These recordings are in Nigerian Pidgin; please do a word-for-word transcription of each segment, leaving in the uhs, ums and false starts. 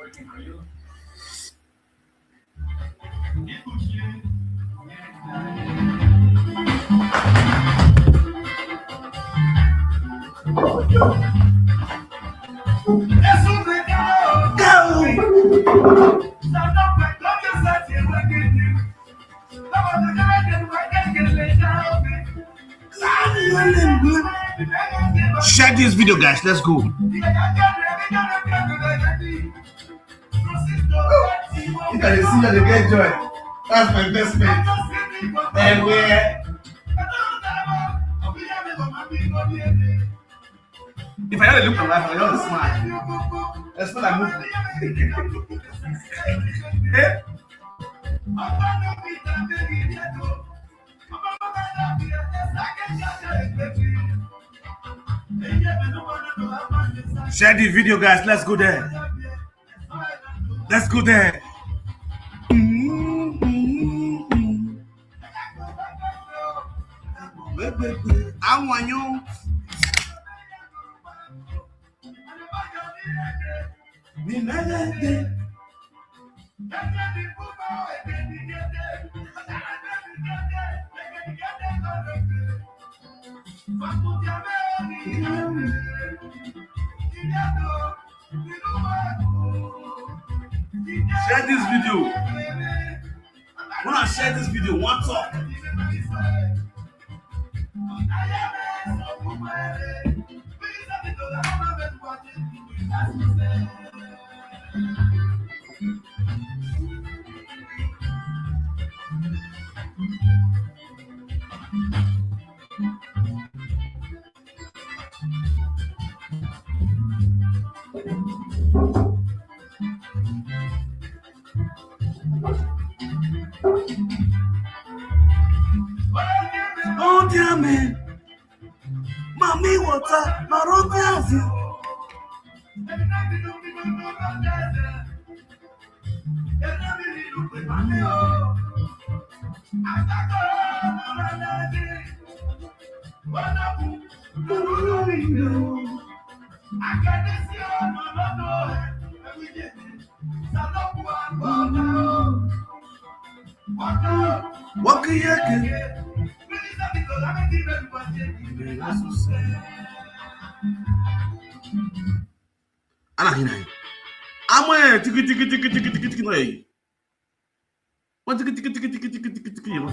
Share this video, guys. Let's go. If I see you, they get joy. That's my best friend. Everywhere. If I don't look at life, I don't smile. That's what I move. Eh? Share the video, guys. Let's go there. Let's go there. Àwọn yóò. Ní mẹ́lẹ́dẹ́. Share this video. When I share this video, one talk. Oh, dear man. Mommy, water, my road. Walk here again. Ana hina. Amwe tiki tiki tiki tiki tiki tiki no. Wọ́n tíkí tíkí tíkí tíkí tíkí tíkí tíkí yìí mọ́.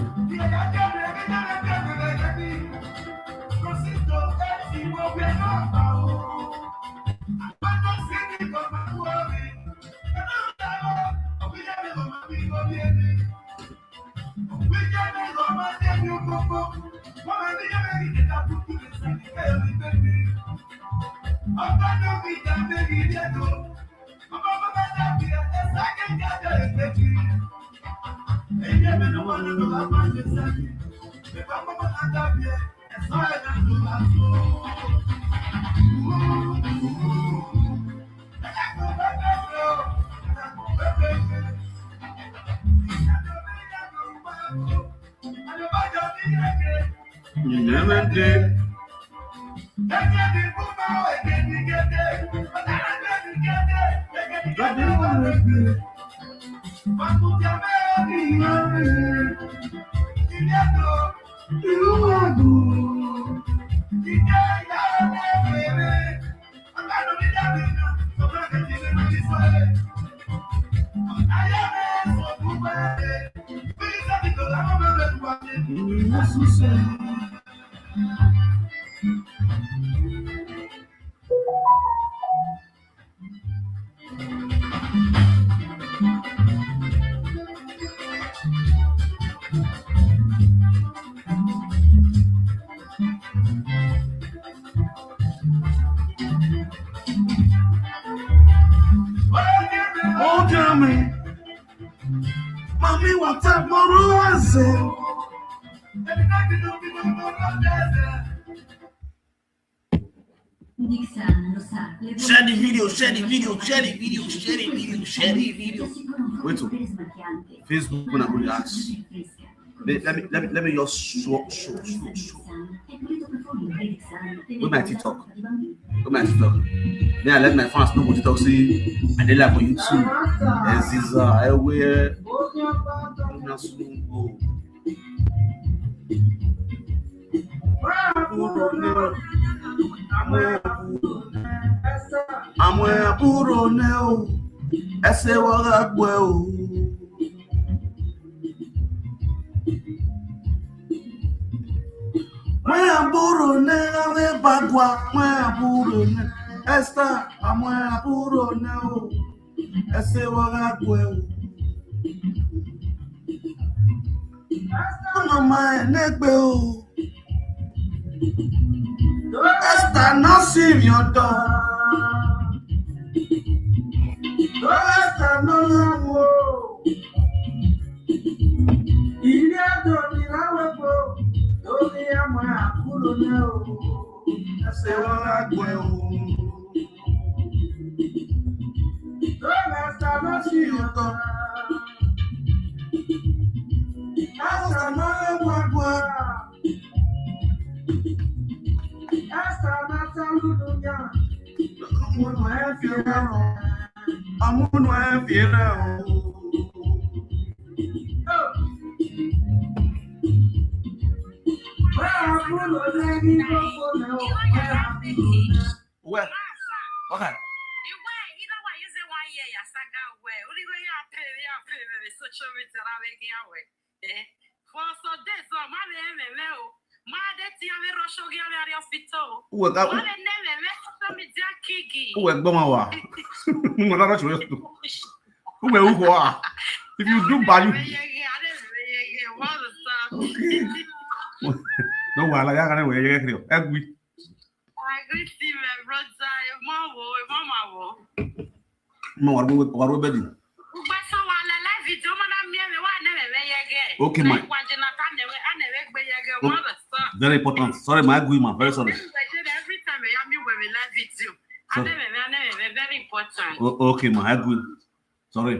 Mommy, water, my road. Share the video, share the video, share the video, share the video, share the video. Wait, oh. Facebook, una go dey ask. Let, let me, let me, let me just show, show, show, show. With my TikTok. Go my TikTok. Me, I let my fans know what TikTok see. I dey live for YouTube. Eziza, everywhere. Una sungo. Àwọn àbúrò náà o. Ẹsẹ̀ wọ́n rà gbọ́ ẹ o. Àwọn àbúrò náà wọ́n bá gbọ́. Àwọn àbúrò náà. Esther, àwọn àbúrò náà o. Ẹsẹ̀ wọ́n rà gbọ́ ẹ o. Esther, mama ẹ̀ nẹ́gbẹ̀ẹ́ o. Esther, no see your door. Esther, no love o. Ilé ẹ̀dọ̀ mi láwẹ̀ po. Lórí àwọn àbúrò náà o. Ẹsẹ̀ wọ́n rà gbọ́ ẹ o. Esther, no see your door. Esther, no love o. Esther, no tell you no ya. Ọmụnụ efiere o. Ọmụnụ efiere o. Well, okay. Iwe, you know what? You say one year, you saga well. Only way you are paying, you are paying, social media, that way, yeah, well. Eh? For some days, so, ma be eme me o. Ma de ti ame rush ogi ame ari hospital. Uwe ka Ma be ne me me social media kigi. Uwe gbọmọ wa. Mo na rush hospital. Uwe uko wa. If you do bad, you Yege, I don't know, yege. What the stuff? Okay. No wahala, ya kana we yege krio. Egwi. I agree with you, my brother. Mama, mama. Mo wa ro wa ro bedi. Ugba so wa la live video, mana mi eme wa ne me me yege. Okay, ma. Like, wa je na ta ne we, a ne we gbe yege. Oh, what the stuff? Very important. Sorry, my agree, ma. Very sorry. Every time I am you we live video. So Ane me me, ane me me, very important. Oh, okay, ma. I agree. Sorry.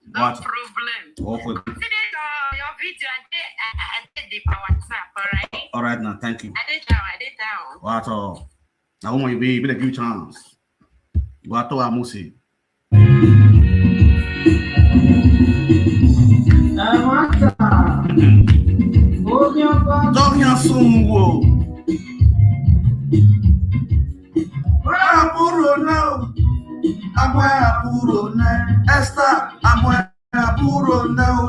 No What? Problem. Okay. See this, uh, your video, I did, I, I did the power WhatsApp, all right? All right now, thank you. I did down, I did down. What? Uh, now, when you be, you better give chance. What? I must say. Talking soon, whoa. Àbúrò náà o. Àwọn àbúrò náà. Esther, àwọn àbúrò náà o.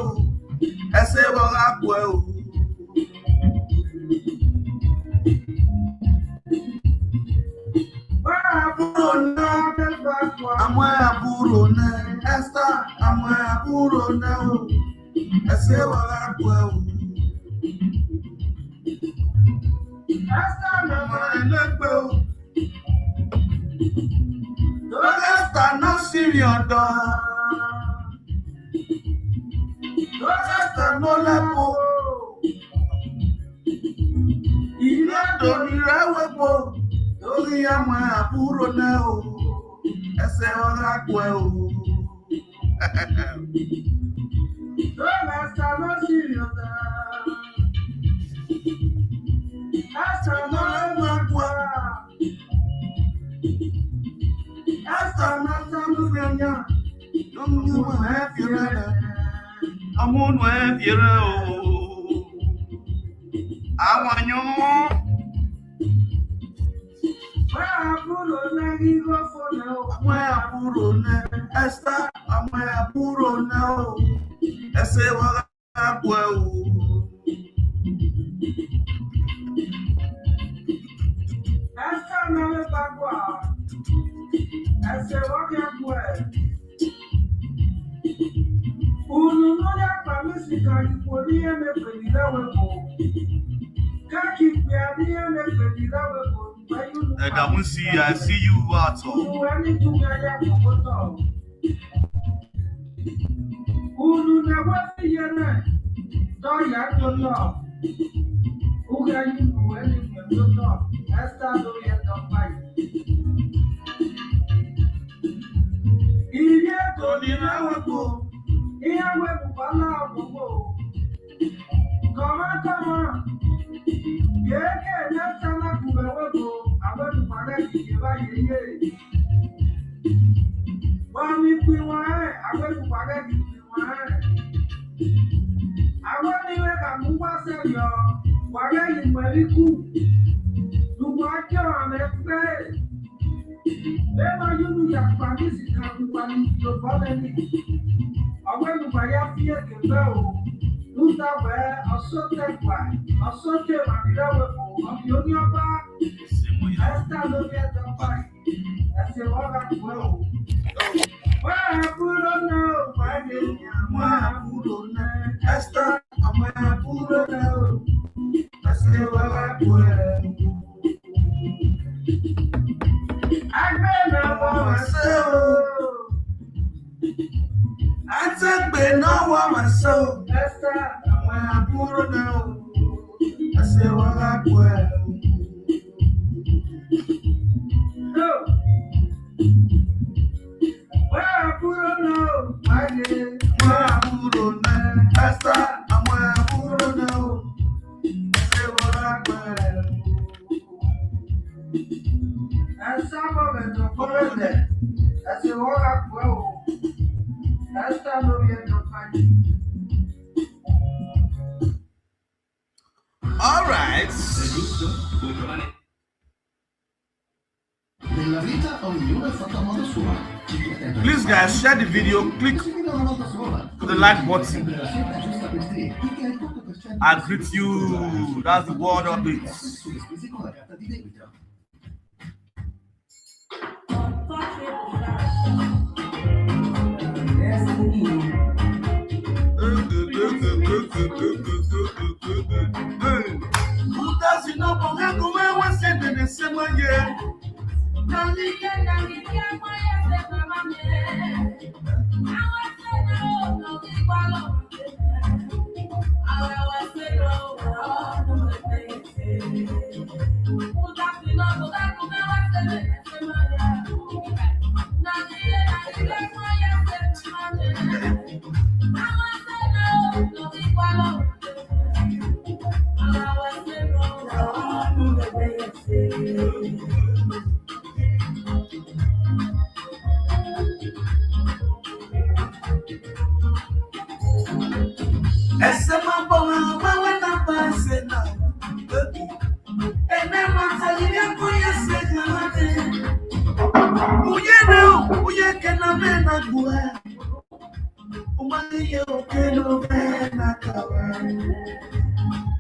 Ẹsẹ̀ wọ́n á pọ̀ ẹ́ o. Àbúrò náà. Àwọn àbúrò náà. Esther, àwọn àbúrò náà o. Ẹsẹ̀ wọ́n á pọ̀ ẹ́ o. Esther, mama, ẹ lẹ́gbẹ̀ẹ́ o. Esther, no see your door. Esther, no lepo. Ilé tó ní rẹ́wẹ̀ po. Lórí àwọn àbúrò náà o. Ẹsẹ̀ ọ̀rá pọ̀ ẹ́ o. Esther, no see your door. Esther, no lepo. Esther, no tell me when you don't know what I feel. I'm on my feel. Àwọn yẹn. Wọ́n àbúrò náà rí rọ́fọ́ náà o. Àwọn àbúrò náà. Esther, àwọn àbúrò náà o. Ẹsẹ̀ wọn á pọ̀ ẹ́ o. Esther, náà lè bá gbọ́. Ẹsẹ̀ wọn á pọ̀ ẹ́. Unu no ya kpami sika ikwo n'ihe mekpebiri ewepụ. Ka ka ikpe a n'ihe mekpebiri ewepụ. Ega, m see you, I see you at all. Unu wee n'ịtụga ya kpọkọtọ. Unu na-ewepụ ihe na dọya ntụtọ. Uga yi unu wee n'ịtụtọ. Esther do ya tọpa ya. Ihe toni na wepụ. Ihe wepụkwala ọgwụgwụ. Kọma kọma. Keke na sana kubewepo, awetu kwa leki. Wami piwa, awe kuwage piwa. Awe niwe kamuwa seyo, wage ni mweliku. Nuwajo amepe. Bema yunu ya kpamisi kamuwa ni yobole ni. Awe nuwa ya fie kebe o. Nuta we, asote kwa, asote mamira we ko, obi oni oba. Esta lo ye dopa. Ese wala kwa o. Wa puro na o, wa ye, wa puro na. Esta, wa puro na o. Ese wala kwa o. Agbe na wa wa se o. Atagbe na wa wa se o. Esta, wa puro na o. Ese wala kwa o. All right. Please, guys, share the video. Click the like button. I greet you. That's the world updates. Ese ma bo wa wa na ba se na. Ene ma ta yi ya ko ya se na ma de. Uye na, uye ke na me na gua. Uma ye o ke no me na kawa.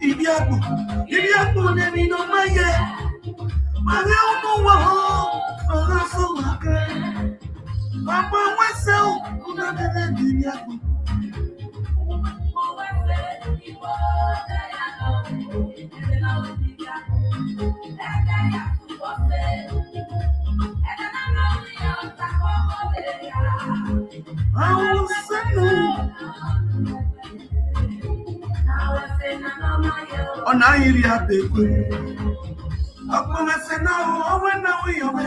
Ibiaku, ibiaku ne mi no ma ye. Ma ye o mo wa ho, o la so ma ke. Papa wese o, una bebe di ibiaku. Ọ na-ayịrị ya bekwe. Ọkpọmesị na ọnwa na nwunye ọma.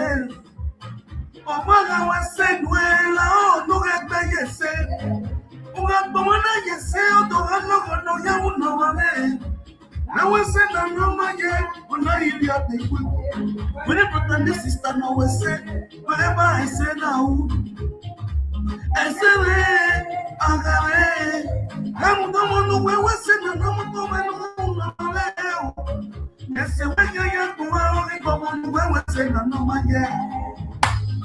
Ọmọ ga wese nuela o nuga gbe yese. Uga gbomo na yese o to ga logo no ya uno wa me. Na wese na no ma ye, una iria te ku. Wene pata ni sister na wese. Wene ba ese na u. Ese we, aga we. Hamu domo nu we wese na no mo to me no na we. Ese wege ye kuwe ori komo nuwe wese na no maye.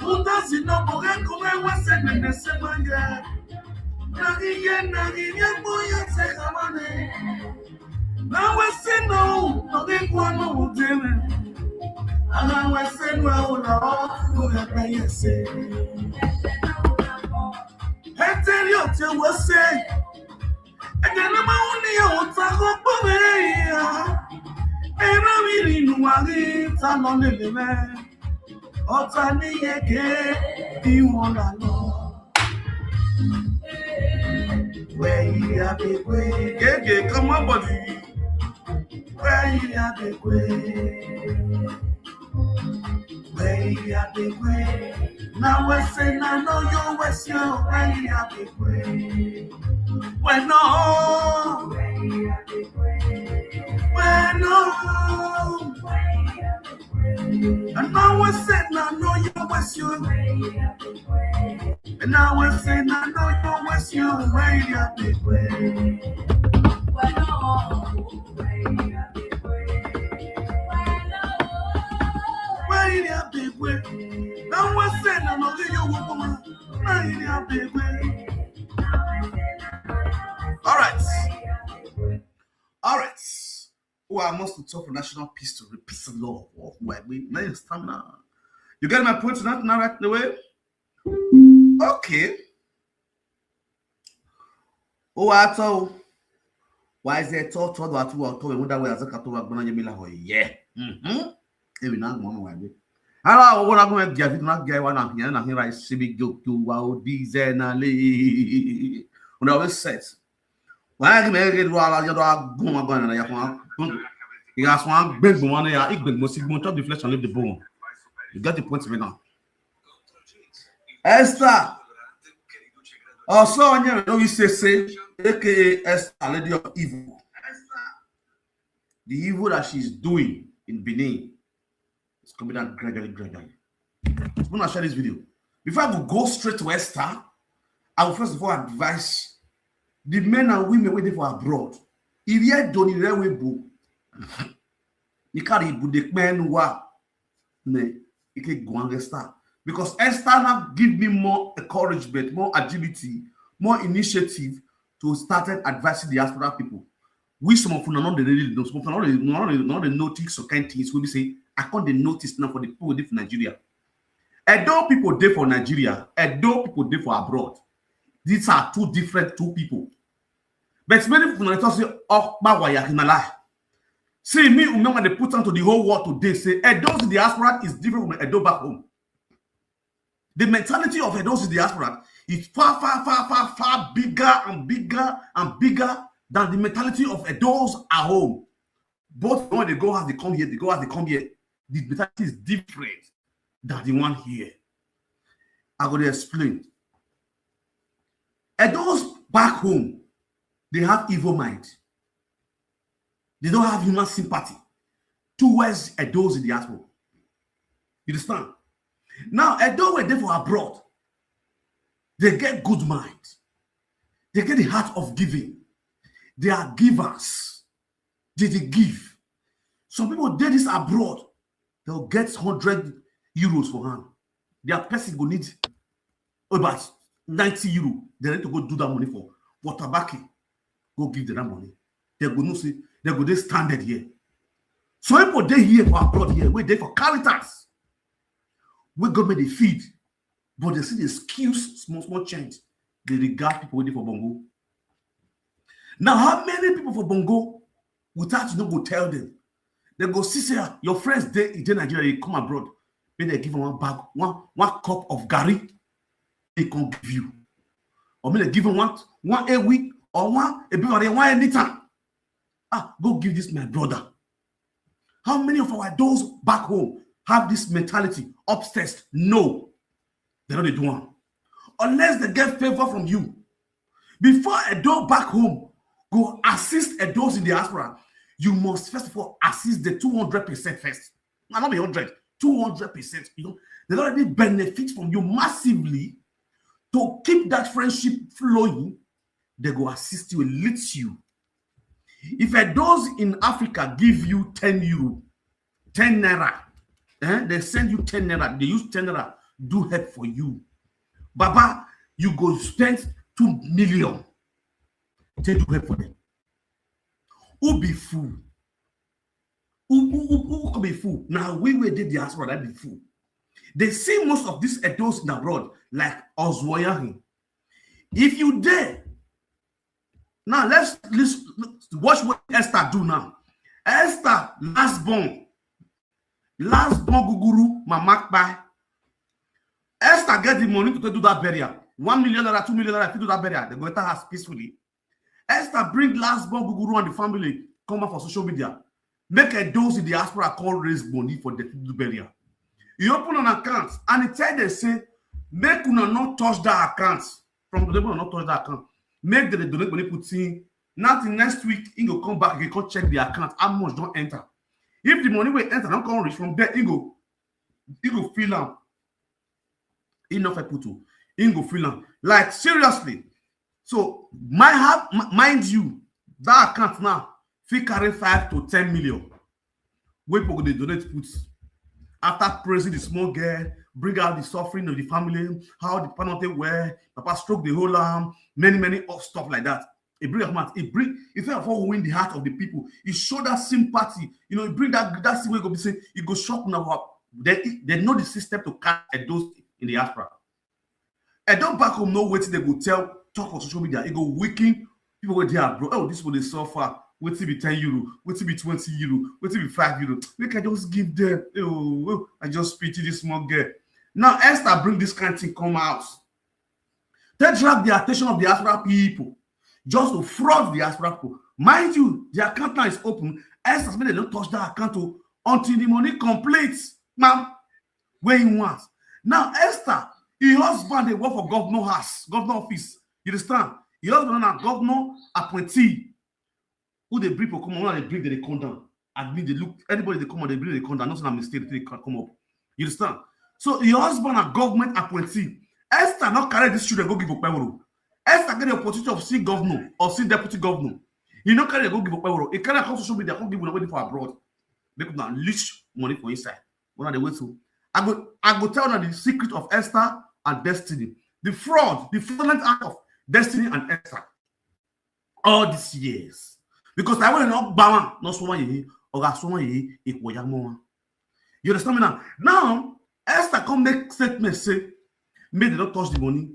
Uta si no boge kuwe wese na nese maye. Nagi ye nagi ye kuwe se kamane. Na wese no, no de kwa no udeme. Ana wese no ula o, no ya peyese. Heteri ote wese. Ede na ma uni ya ota ko po me ya. Era mi ri nu wa ri ta lo le le me. Ota ni ye ke iwon la lo. Where you are the way. Gege, come on, buddy. Where you are the way. Where you are the way. Now I say, now know you was you. Where you are the way. When no. When no. And now I say, now know you was you. Now I say, now no, you waste you, where you have been, where. Where you have been, where. Now I say, now no, you walk on, where you have been, where. All right. All right. Who are most to talk for national peace to repeat the law of where we now stamina. You get my point now, now right away? Okay. Oh, I told. Why is there talk, talk, talk, talk, talk, that way as a Katoa, Gbananyemila, yeah. Mm-hmm. Even now, one way. Ala, what I'm going to get it, not get one, I'm here, and I'm here, I see me go to wow, these and I. When I was set. Why I can make it while I got go, I'm going to, you have one big one, yeah, it big must go, chop the flesh and leave the bone. You got the point to me now. Esther. Also, you know, you say, say, A K A Esther, lady of evil. The evil that she's doing in Benin is coming down gradually, gradually. I'm gonna share this video. Before I go, go straight to Esther, I will first of all advise the men and women waiting for abroad. If you don't need railway book, you carry book the pen wa ne, you can go and Esther. Because Esther now give me more encouragement, more agility, more initiative to start advising the diaspora people. We some of una no dey really know, some of una no dey, no dey, no dey notice some kind things wey be say I come dey notice now for the people wey dey for Nigeria. Edo people dey for Nigeria, Edo people dey for abroad. These are two different two people. But many people na talk say, "Oh, Bawaya, na lie." See, me, remember they put on to the whole world today, say, Edo's diaspora is different from Edo back home. The mentality of Edo's diaspora is far, far, far, far, far bigger and bigger and bigger than the mentality of Edo's at home. Both when they go as they come here, they go as they come here. The mentality is different than the one here. I go to explain. Edo's back home, they have evil mind. They don't have human sympathy towards Edo's in the diaspora. You understand? Now, Edo were there for abroad. They get good mind. They get the heart of giving. They are givers. They, they give. Some people did this abroad. They'll get hundred euros for hand. Their person go need about ninety euro. They need to go do that money for, for tabaki. Go give them that money. They go no see, they go they standard here. So people they here for abroad here, where they for Caritas. We go make the feed, but they see the skills, small, small change. They regard people waiting for Bongo. Now, how many people for Bongo without you no go tell them? They go see say, "Ah, your friends dey in Nigeria, they come abroad. May they give them one bag, one, one cup of gari, they can give you. Or may they give them one, one a week, or one, a bit of one anytime. Ah, go give this my brother." How many of our those back home have this mentality upstairs? No, they don't do one. Unless they get favor from you. Before Edo back home go assist Edo's in the diaspora, you must first of all assist the two hundred percent first. Now, not be hundred, two hundred percent. You know, they already benefit from you massively. To keep that friendship flowing, they go assist you, lead you. If Edo's in Africa give you ten euro, ten naira, eh, they send you ten naira, they use ten naira, do help for you. Baba, you go spend two million to do help for them. Who be fool? Who, who, who, who could be fool? Now we will did the diaspora that be fool. They see most of these Edos in abroad, like Oswoyahin. If you dare, now let's, let's watch what Esther do now. Esther, last born, last born Guguru, Mamakpai. Esther get the money to do that burial. One million naira, two million naira, if you do that burial, they go enter house peacefully. Esther bring last born Guguru and the family come back for social media. Make a those in the diaspora call raise money for the burial. He open an account and he tell them say, "Make una not touch that account." From today, una not touch that account. Make the donate money put in. Nothing next week, he go come back, he go check the account. How much don't enter? If the money will enter, don't come reach from there, he go, he go fill am. He not fair put to. He go feel am. Like, seriously. So, my have, mind you, that account now fit carry five to ten million. Wey people go dey donate put after praising the small girl, bring out the suffering of the family, how the papa no take well, papa stroke the whole arm, many, many of stuff like that. E bring am out. E bring, e fit afford win the heart of the people. E show that sympathy. You know, e bring that, that thing wey go be say, e go shock una. They, they know the system to catch those in the diaspora. I don't back home know wetin they go tell, talk on social media. E go weaken people wey dey abroad. Oh, this one dey suffer. Wetin be ten euro? Wetin be twenty euro? Wetin be five euro? Make I just give them. Oh, oh, I just pity this small girl. Now Esther bring this kind thing come out. They drag the attention of the diaspora people just to fraud the diaspora people. Mind you, the account now is open. Esther say make they don't touch that account o, until the money complete, ma'am, where he wants. Now, Esther, her husband dey work for governor house, governor office. You understand? Her husband na governor appointee. Who dey bring for come on, who dey bring, they come down. Admin, they look, anybody they come on, they bring, they come down. Not a mistake, they can't come up. You understand? So your husband a government appointee. Esther not carry this children go give Okpeworo. Esther get the opportunity of seeing governor or seeing deputy governor. He not carry go give Okpeworo. He carry come social media, come give una wetin for abroad. Make una leech money for inside. Una dey wait so. I go, I go tell una the secret of Esther and Destiny. The fraud, the fraudulent act of Destiny and Esther. All these years. Because I want to know Bama, not someone ye, or got someone ye, if we are more. You understand me now? Now, Esther come make statement say, make they not touch the money.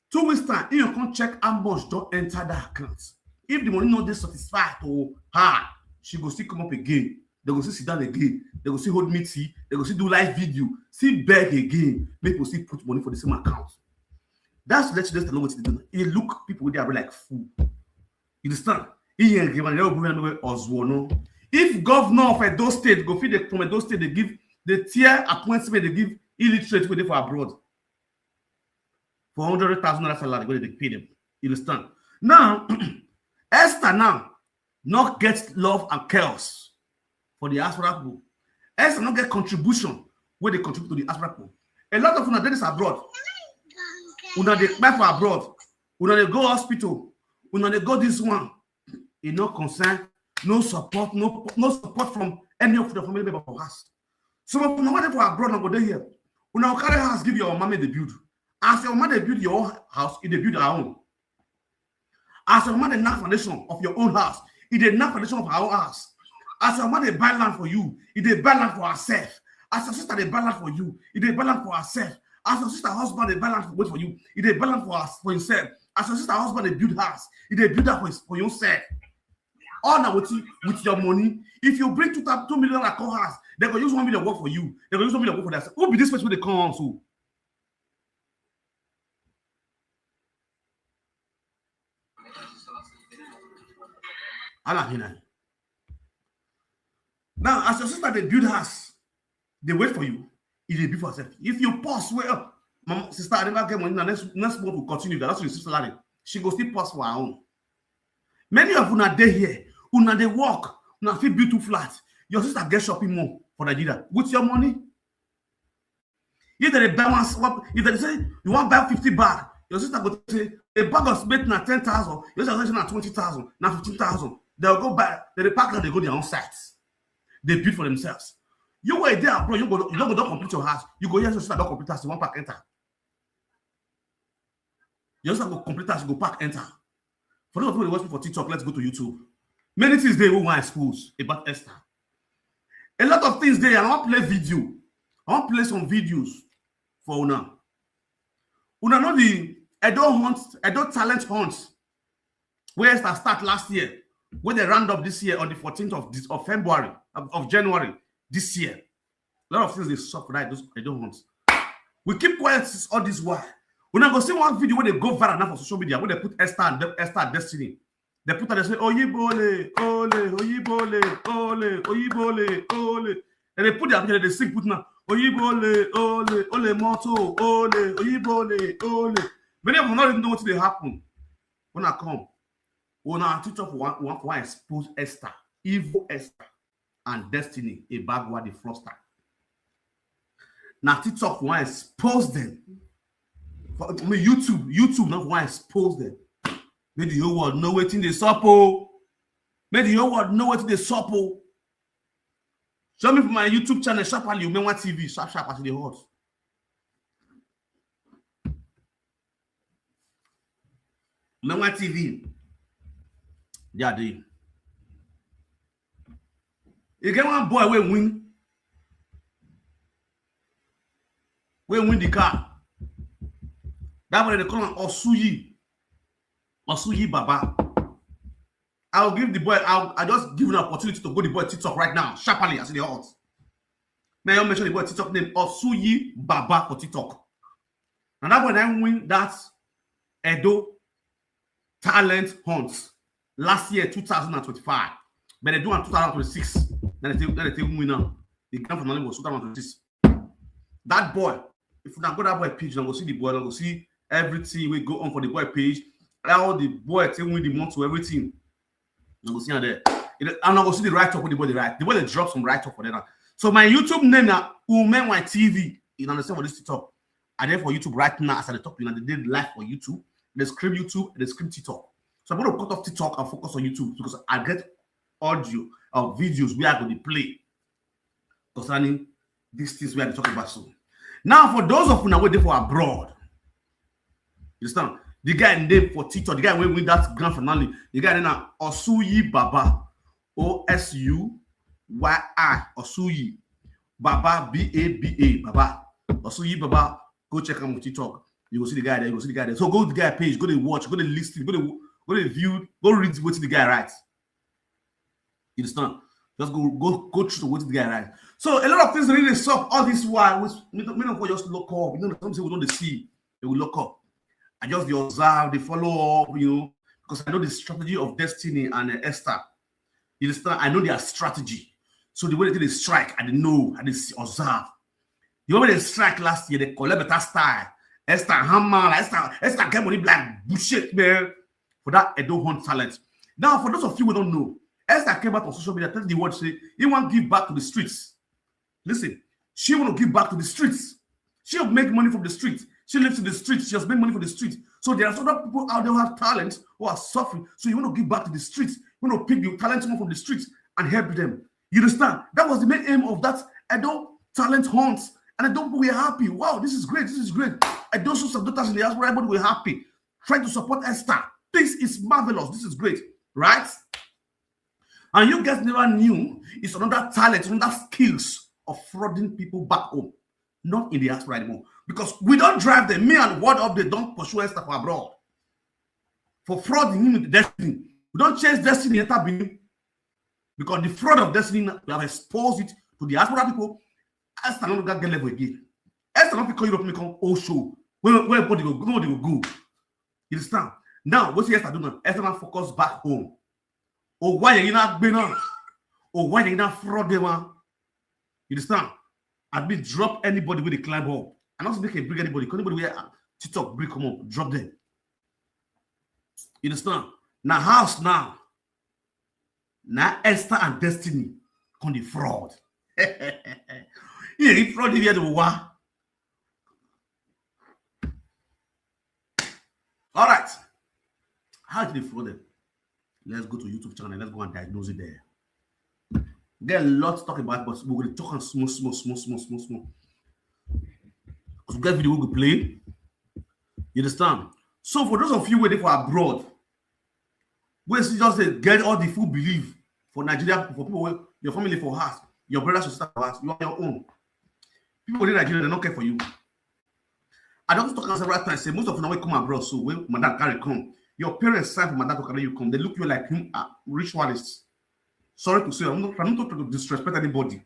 Two weeks time, you come check how much don't enter that account. If the money not dey satisfied to her, she go still come up again. They go still sit down again. They go still hold me tea. They go still do live video. Still beg again. Make people still put money for the same account. That's let you just know what to do. You look people with their like fool. You understand? He ain't given no problem with us, no. If governor of Edo State go feed the, from Edo State, they give the tier appointment, they give illiterate with it for abroad. For hundred thousand naira salary, where they pay them. You understand? Now, Esther now not get love and chaos for the diaspora people. Esther not get contribution where they contribute to the diaspora people. A lot of una dey this abroad. Una dey kpai for abroad. Una dey go hospital. Una dey go this one. E no concern. No support. No, no support from any of the family member for us. Some of una wey dey for abroad, una go dey here. Una go carry house give your mama dey build. As your mama dey build your own house, e dey build her own. As your mama dey knack foundation of your own house, e dey knack foundation of her own house. As your mama dey buy land for you, e dey buy land for herself. As your sister dey buy land for you, e dey buy land for herself. As your sister husband dey buy land for, wait for you, e dey buy land for us, for himself. As your sister husband dey build house, e dey build am for his, for yourself. All na with you, with your money. If you bring two, two million naira come house, they go use one million work for you. They go use one million work for themselves. Who be this person wey dey come house so? Ala hina. Now, as your sister dey build house, they wait for you. If they be for herself. If you pause, well, my sister, I never get money. Now next, next month will continue. That's your sister salary. She go still pause for her own. Many of una dey here, una dey work, una fit build two flat. Your sister get shopping mall for Nigeria with your money. If they buy one, if they say you want buy fifty bag, your sister go say a bag of cement na ten thousand, your sister say na twenty thousand, na fifteen thousand. They'll go buy, they pack and they go their own sites. They build for themselves. You were there, bro. You go, you don't go don't complete your house. You go here, your sister don't complete house. You want pack enter. You just have to complete house. You go pack enter. For those of you who watch me for TikTok, let's go to YouTube. Many things they will want expose about Esther. A lot of things there. I want play video. I want play some videos for now. Una know the Edo hunt, Edo talent hunt. Where Esther start last year, where they round up this year on the fourteenth of this, of February, of, of January this year. A lot of things they suck, right? Those Edo hunt. We keep quiet since all this while. Una go see one video where they go viral now for social media, where they put Esther and De-, Esther and Destiny. They put out, they say, "Oyibole, ole, Oyibole, ole, Oyibole, ole." And they put their picture, they sing, put now, "Oyibole, ole, ole moto, ole, Oyibole, ole." Many of them not even know what they happen. When I come, when I teach up one, one, one expose Esther, evil Esther, and Destiny, a bag what the fluster. Now TikTok one expose them. I mean, YouTube, YouTube, not why I expose them. Make the whole world know wetin dey sup o. Make the whole world know wetin dey sup o. Show me for my YouTube channel, sharply, Umenwa T V, sharp, sharp, as e dey hot. Umenwa T V. There I dey. E get one boy wey win, wey win the car. That boy, they call him Osuyi. Osuyi Baba. I'll give the boy, I'll, I just give an opportunity to go the boy TikTok right now, sharply, as e dey hot. May I mention the boy TikTok name, Osuyi Baba, for TikTok. And that boy then win that Edo Talent Hunt last year, two thousand and twenty-five. But they do on two thousand twenty-six. Then they take, then they take win now. The grand finale was two thousand twenty-six. That boy, if you now go that boy page, you go see the boy, you go see everything we go on for the boy page. How the boy take win the month to everything. You go see am there. You know, and I go see the write up with the boy, the right. The boy they drop some write up for there now. So my YouTube name now, Umenwa T V. You understand what this TikTok? I there for YouTube right now as I talk. You know, they did live for YouTube. They scream YouTube, they scream TikTok. So I'm gonna cut off TikTok and focus on YouTube because I get audio or videos where I go to play concerning these things we are talking about soon. Now, for those of you now waiting for abroad, you understand? The guy named for TikTok, the guy wey win that grand finale, the guy named Osuyi Baba, O S U Y I, Osuyi Baba, B A B A, Baba, Osuyi Baba. Go check him on TikTok. You go see the guy there. You go see the guy there. So go to the guy page. Go to watch. Go to listen. Go to go to view. Go read what the guy writes. You understand? Just go go go through what the guy writes. So a lot of things really suck all this while. Which me me not just look up. You know, something we don't see. They will look up. I just dey observe, dey follow up, you know, because I know the strategy of Destiny and uh, Esther. You understand? I know their strategy. So the way they strike, I dey know, I dey see, observe. The way they strike last year, they collect better style. Esther hammer, Esther, Esther get money black bullshit, man. For that Edo Hunt talent. Now, for those of you who don't know, Esther came out on social media, tell the world, say, he want give back to the streets. Listen, she want to give back to the streets. She will make money from the streets. She lives in the streets. She has made money from the streets. So there are other people out there who have talent, who are suffering. So you want to give back to the streets. You want to pick the talent from the streets and help them. You understand? That was the main aim of that Edo Talent Hunt. And I don't we are happy. Wow, this is great. This is great. I don't show some daughters in the diaspora, but we're happy. Trying to support Esther. This is marvelous. This is great. Right? And you guys never knew it's another talent, another skills of frauding people back home, not in the diaspora anymore. Because we don't drive them. Me and World Update don't pursue Esther for abroad. For fraud in the Destiny. We don't chase Destiny enter Benin. Because the fraud of Destiny, we have exposed it to the diaspora people. Esther no longer get level again. Esther no fit call Europe, make come old show. Where, where body go, nobody go go. You understand? Now, what Esther do now? Esther now focus back home. Oh, why you not been on? Oh, why you not fraud them on? You understand? I be drop anybody with a climb up. I not make a bring anybody. Anybody where TikTok bring come up, drop them. You understand? Now house now. Now Esther and Destiny come the fraud. Yeah, he fraud here the wa. All right. How did they fraud them? Let's go to YouTube channel. Let's go and diagnose it there. Get a lot to talk about, but we're gonna talk on small, small, small, small, small, small. Because we get video we go play. You understand? So for those of you waiting for abroad, where you just say get all the full belief for Nigeria, for people, wey- your family for house, your brothers and sisters for house, you are your own. People in Nigeria, they don't care for you. I don't talk several times. Say most of them wey come abroad, so when madam carry come, your parents sign for madam to carry you come. They look you like him, ah, ritualists. Sorry to say, I'm not, I'm not trying to disrespect anybody.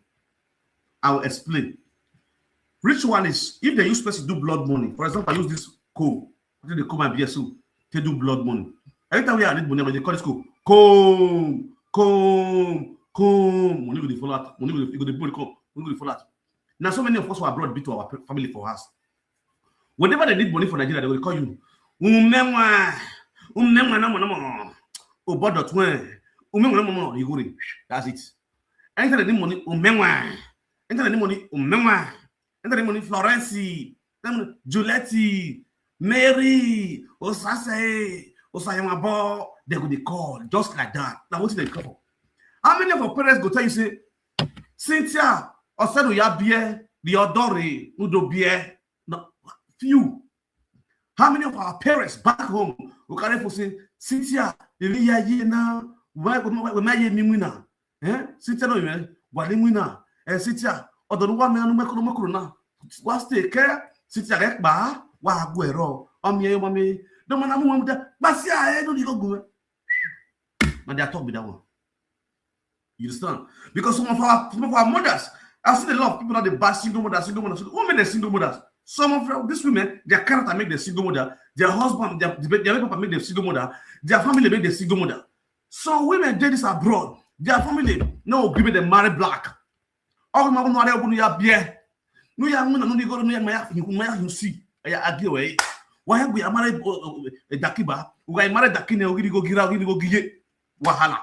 I'll explain. Ritualists, if they use person to do blood money, for example, I use this code. I think they call my B S O. They do blood money. Anytime we are need money, they call this code. Come, come, come. Money go dey fall out. Money go dey, go dey, money come. Money go dey fall out. Now, so many of us who are abroad be to our pe- family for us. Whenever they need money for Nigeria, they will call you. Umenwa, umenwa, no, no, no. Obodo twen. Umenwa, no, no, no. You go there. That's it. Anytime they need money, umenwa. Anytime they need money, umenwa. Anytime they need money, Florenci. Then Giuletti. Mary, Osase, Osayemabo, they go dey call just like that. Now what they call for? How many of our parents go tell you say, Cynthia, Osenu ya beer, the Odori, Udo beer? No, few. How many of our parents back home who carry for say, Cynthia, the ya ye na, why we may ye mimina? Eh? Cynthia no, man, Walimina, eh, Cynthia, Odoruwa me anu mekuru mekuru na. Wa stay care, Cynthia get ba, wa guero, omi e mami. Don't man amu da, basia e no digo gun. And they are talk with that one. You understand? Because some of our some of our mothers, I've seen a lot of people that they bash single mothers, single mothers. Who made the single mothers? Some of these women, their character make the single mother, their husband, their, their papa make the single mother, their family make the single mother. Some women did this abroad, their family no agree with the marry black. All my no are open ya beer. No ya muna no go no ya maya you maya you see. Ya argue way. Why we are married a dakiba? We are married dakine ogiri go gira ogiri go giye. Wahala.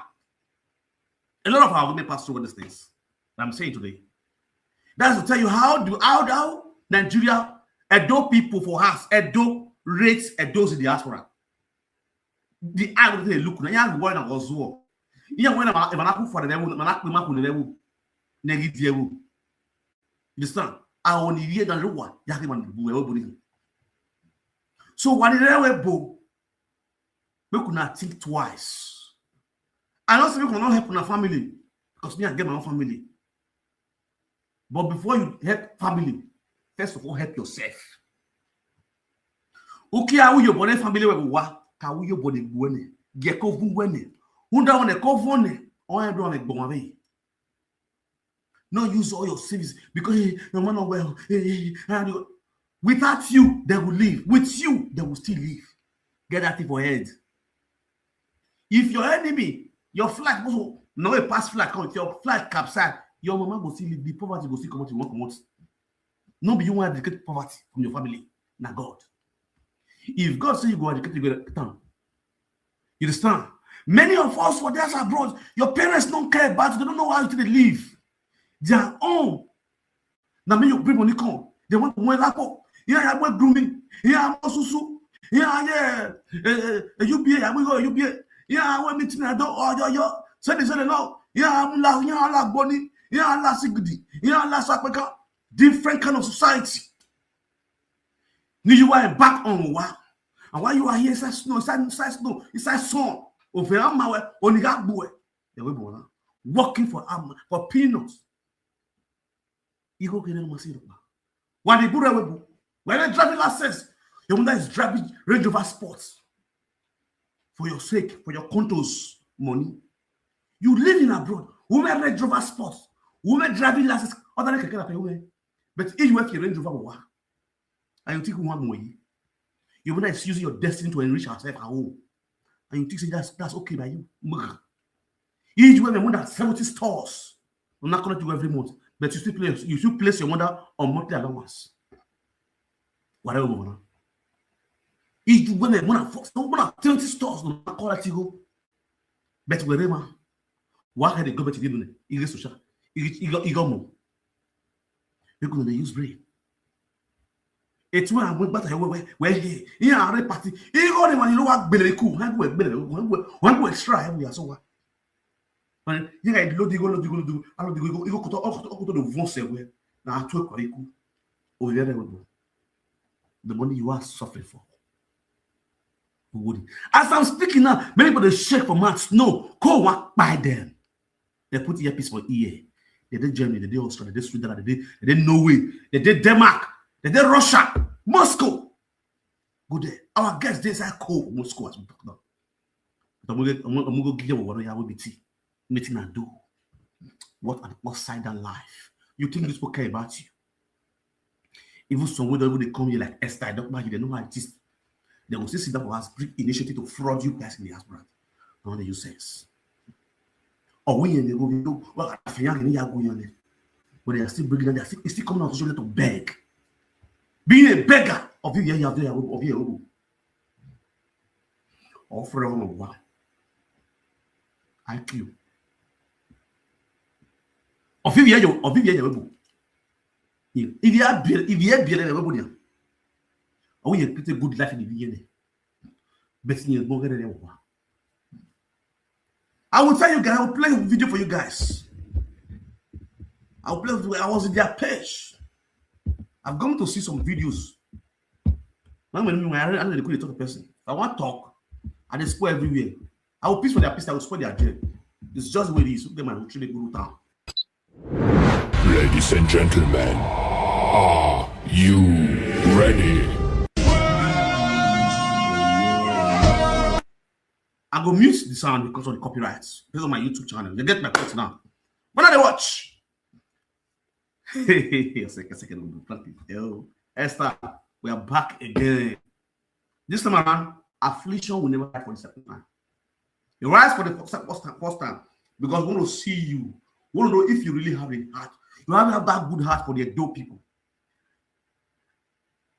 A lot of our women pass through these things. I'm saying today. That's to tell you how do how how Nigeria Edo people for us Edo rates Edo's in diaspora. The eye wey dey look na ya why na go zuo. Ya why na ma na ku for the level na na ku ma ku the level. Negi die wo. You understand? A oni ye na luwa ya ke man bu e wo buri. So what the level bo? Make una think twice. I know say make una no help una family because me I get my own family. But before you help family, first of all help yourself. Uki awu yo bone family we wa ka awu yo bone buene. Ge ko vu wene. Unda one ko vone. O e do me gbon we. No use all your savings because hey, your man not well. Hey, hey, hey, how do you- Without you, they will leave. With you, they will still leave. Get that thing for head. If your enemy, your flight also no way pass flight come, if your flight capsize, your mama go still leave. The poverty go still come out. You won't come out. No be you want to educate poverty from your family. Na God. If God say you go educate, you go down. You understand? Many of us for those abroad, your parents don't care about you. They don't know how you to live. Their own. Now me you bring money come. They want to win lapo. Yeah, I want grooming. Yeah, I'm susu. Yeah, yeah. Uh, U B A. I will go U B A. Yeah, I want meeting. I don't. Oh, yo, yo. Send it, send it now. Yeah, I'm la. Yeah, I like Bonnie. Yeah, I like Sigdi. Yeah, I like Sapeka. Different kind of society. Ni you are back on wa. And why you are here inside snow, inside, inside snow, inside sun. Over amawe, oniga boy. They will be working for am for peanuts. You go get them. Why they put away? When they driving license, your mother is driving Range Rover Sports for your sake, for your contos money. You live in abroad. Women Range Rover Sports. Women driving license. Other than keke na pay women. But if you have your Range Rover, wa, and you think one more, you wanna excuse your destiny to enrich yourself at home, and you think say that's that's okay by you. Mugh. If you have more than seventy stores, I'm not connect you every month, but you still place you still place your mother on monthly allowance. Whatever, mama. If you have more than four, more than twenty stores, I'm not call that you go. But wherever, why can't they go back to the money? You get social, you get you got you got more. Make una dey use brain. Etu a mo gbata we we we he he are party. He go the man you know what gbele ku. When we gbele when we when we extra we are so wa. And you guys lo digo lo digo lo digo. Alo digo go go to go to the von se we. Na to ko iku. O yere we. The money you are suffering for. As I'm speaking now, many people they shake for months. No, go walk by them. They put earpiece for ear. They did Germany, they did Australia, they did Switzerland, they did, they did Norway, they did Denmark, they did Russia, Moscow. Go there. Our guests, they say cold Moscow as we talk now. But I'm gonna, I'm gonna, I'm gonna give you what I will be tea. Meeting and do. What an upside down life. You think this people care about you? Even some wey don even dey come here like Esther Edokpaji, they know how it is. They go still sit down for house, bring initiative to fraud you guys in the house, brother. No dey use sense. Or we in the go, well, I feel like you go, but they are still bringing them, they are still, it's still coming out to show them to beg. Being a beggar of you, yeah, you have there, of you, offer on one. I Q. Of you, yeah, you, of you, yeah, you. If you are, if you are, Or we create a good life in the beginning. But in the beginning, I will tell you guys, I will play a video for you guys. I will play, I was in their page. I've gone to see some videos. Now, when I don't talk person. If I want talk, I just spoil everywhere. I will piece for their piece, I will spoil their dream. It's just the way it is. Look at my Uchile Guru town. Ladies and gentlemen, are you ready? I go mute the sound because of the copyrights based on my YouTube channel. You get my point now. When I watch, a second, a second, Esther, we are back again. This time around, affliction will never hide for the second time. You rise for the first, first time, first time because we want to see you. We want to know if you really have a heart. You have, have that good heart for the Edo people.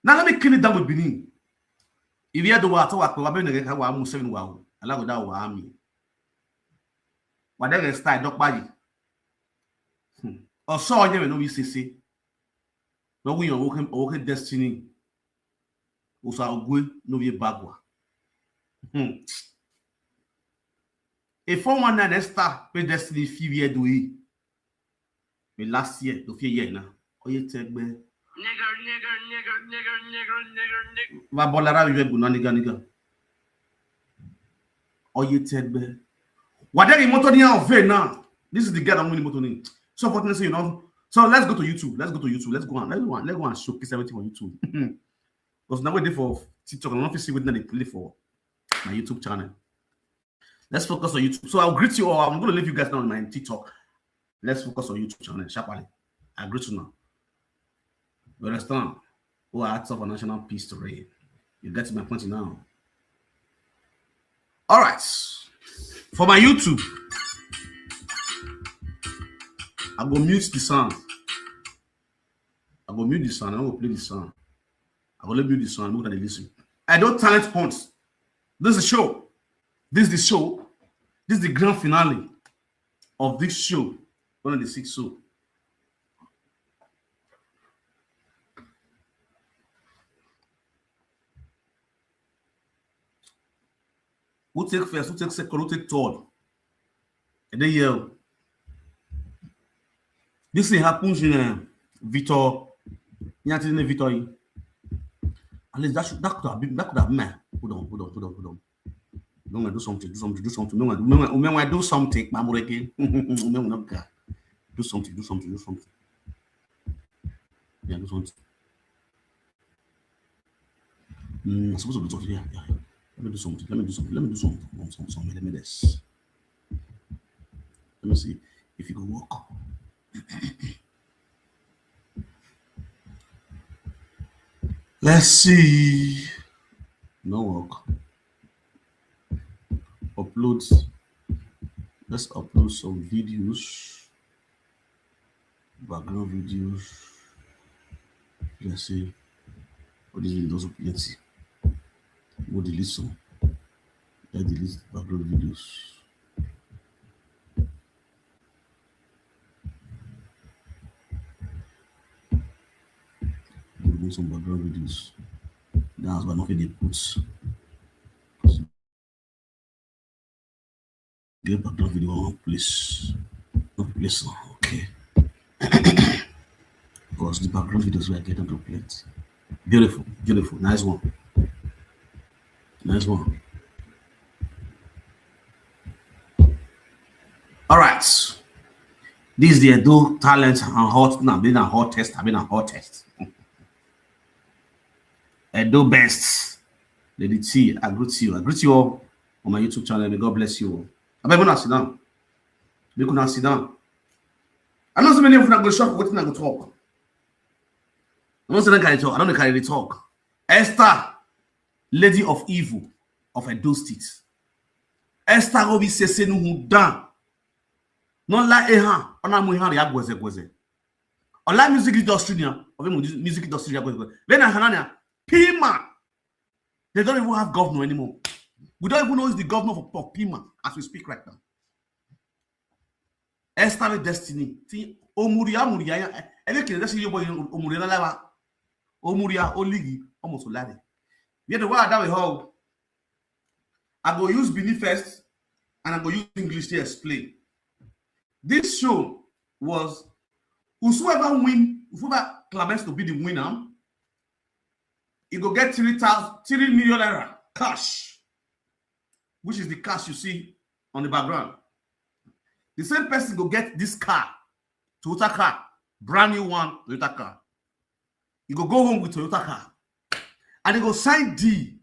Now let me clean it down with Benin. If you had the water, what we have been again, how I'm seven wow. I like that wow me. Whatever style, dog by you. Or saw you know we see see. No we are working, working destiny. Osa Ogwe no be bagwa. Hmm. A four one nine star pay destiny few year do he. Me last year, do few year now. Oye Tegbe. Wa bolara we go na nigga nigga. Oye Tegbe. What are you motor now? This is the guy that I'm winning motor. So fortunately, you know. So let's go to YouTube. Let's go to YouTube. Let's go on. Let's go on. Let's go and showcase everything on YouTube. Because now we're there for TikTok. I don't see what they play for my YouTube channel. Let's focus on YouTube. So I'll greet you all. I'm going to leave you guys now on my TikTok. Let's focus on YouTube channel. Sharply. I greet you now. You understand? Who are acts of a national peace to reign. You get my point now. All right. For my YouTube, I go mute the sound. I go mute the sound. I go play the sound. I go let mute the sound. Look at the listen. I don't talent hunt. This is the show. This is the show. This is the grand finale of this show. One of the six show. Who take first? Who take second? Who take third? And then yeah, this thing happens in uh, Victor. At least that should, that could have been that could have been. Hold on, hold on, hold on, hold on. No, do something, do something, do something. No, do something. Do something, do something, do something. Yeah, do something. Mm, I'm supposed to be talking. Yeah, yeah, yeah. Let me do something. Let me do something. Let me do something. Some, some, some, let me this. Let me see if it can work. Let's see. No work. Upload. Let's upload some videos. Background videos. Let's see. All these videos are plenty. We'll delete some. Let's delete background videos. We'll do some background videos. That's why nothing they put. Get background video one place. No place. Okay. Because the background videos we are getting to play. Beautiful, beautiful, nice one. Nice one. All right. This is the Edo talent and hot now. Being a hot test, I've been a hot test. Edo best. Lady T, I greet you. I greet you all on my YouTube channel. May God bless you all. I beg una sit down. Make una sit down. I know so many of you are going to shock wetin I go talk. I know say I carry talk. I don't carry the talk. Esther, lady of evil of Edo State. Esther go be sese nu hu dan. No la ehan, ona mu ehan ya gweze gweze. Ola music industry ni, of music industry ya gweze gweze. Then Hanania, Pima. They don't even have governor anymore. We don't even know who's the governor for, for Pima as we speak right now. Esther Destiny. Ti Omuria Muria. Every kid Destiny boy Omuria Lava. Omuria Oligi almost Olari. Yet the word that we hold, I go use Benin first, and I go use English to explain. This show was whosoever win, whoever claims to be the winner, he go get three thousand, three million naira cash, which is the cash you see on the background. The same person go get this car, Toyota car, brand new one, Toyota car. You go go home with Toyota car, and you go sign the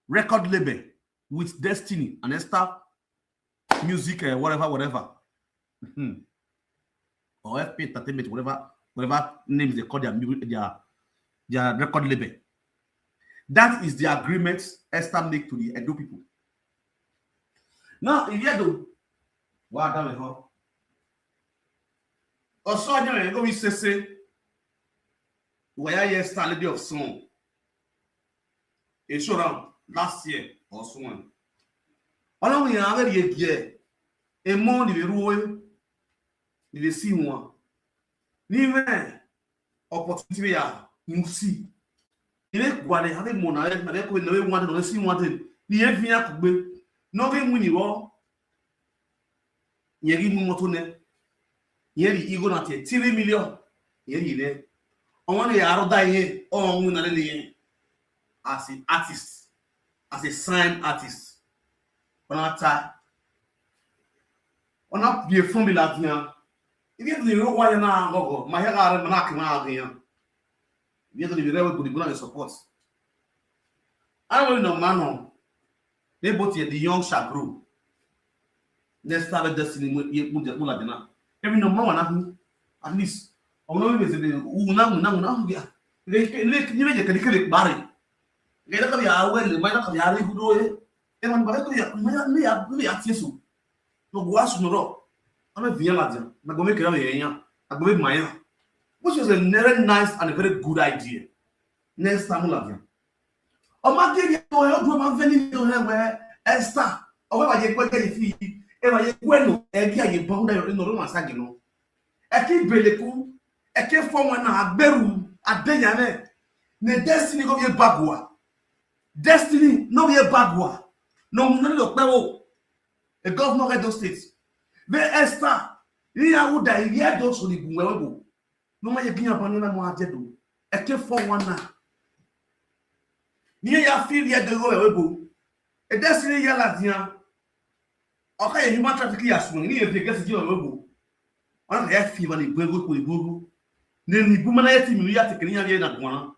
record label with Destiny and Esther Music, uh, whatever, whatever, Mhm. or F P Entertainment, whatever, whatever names they call their mu- their their record label. That is the agreement Esther make to the Edo people. Now, if you do, what done with her? Also, I know you go be say say, why I hear Star Lady of Song? It showed up last year or so. Ọlọ́run yẹn á rẹ̀ yẹ gíẹ̀. Ẹ mọ́ ni wẹ́rú wẹ́. Ni wẹ́ sí wọn. Ni wẹ́ opportunity ya you see. Ni wẹ́ gwa ni have mo na wẹ́ na wẹ́ ko na wẹ́ wan na wẹ́ si wan de. Ni wẹ́ fi ya kugbe. No wẹ́ mu ni wo. Yẹn rí mú mọ́tò náà. Yẹn rí igbó náà tiẹ̀ three million. Yẹn rí rẹ̀. Ọmọ náà yàrá dá yẹn. Ọmọ náà lé yẹn. As an artist, as a signed artist, ọ̀nà ta, ọ̀nà bìí fún mi láti yan. Ibi ètò ìró wáyé náà gọ̀gọ̀, màá yára rẹ̀ mọ̀ náà kì í máa rìn yan. Ibi ètò ìró wáyé gbòdìgbò náà lè support. Àwọn ènìyàn máa nà, they both yet the young shall grow. Next time, Destiny, you put the pull at the now. Every no more, at least. Ọmọ mi bẹ̀rẹ̀ sí wù náà wù náà wù náà wù yà. Ilé ilé ilé jẹ kẹ̀lé kẹ̀lé parí. Ilé kẹ̀lé yà wẹ̀ lè máa kẹ̀lé yà rí gudo yẹ. Ẹ máa ní bàbá kẹ̀lé yà máa yà ní yà ní yà tiẹ̀ so. Lọ bu aṣọ nọrọ. Ọmọ ìfìyà la jẹ. Nàgbọ́n mi kẹ̀lé yẹn yàn. Àgbọ̀n mi mà yàn. Which was a very nice and a very good idea. Next time la jẹ. Ọmọ akéde ọmọ ẹ ọdún ọmọ afẹ́ nílé ọmọ ẹ Esther. Ọwọ́ ìwà yẹ gbẹ́jẹ́ yìí fi ẹ wà yẹ gbẹ́nu ẹ bí àyè bọ́ńdà yọ̀rọ̀ nínú ọdún màsá jìnnà. Ẹ kí bèlèkú, ẹ kí fọ́ wọn náà agbẹ́rù adéyàmẹ́. Ní Destiny kò yẹ bagua. Destiny no yẹ bagua. No mu nani lọ pẹ́ wò. A governor of Edo State. Bẹ́ẹ̀ Esther ní àwùdà ìyá Edo sọ̀rọ̀ ìbùwẹ̀ wẹ̀ wò. No ma ye ginya bani na mo aje do. Eke four one nine. Ni ya fi ye de go we bo. E Destiny ya la dia. Oka ye human traffic ya so ni ye fi gesi je we bo. Ona ya fi ba ni gbego ko igbego. Ne ni bu mana ye ti mi ya te kini ya ye na gwana.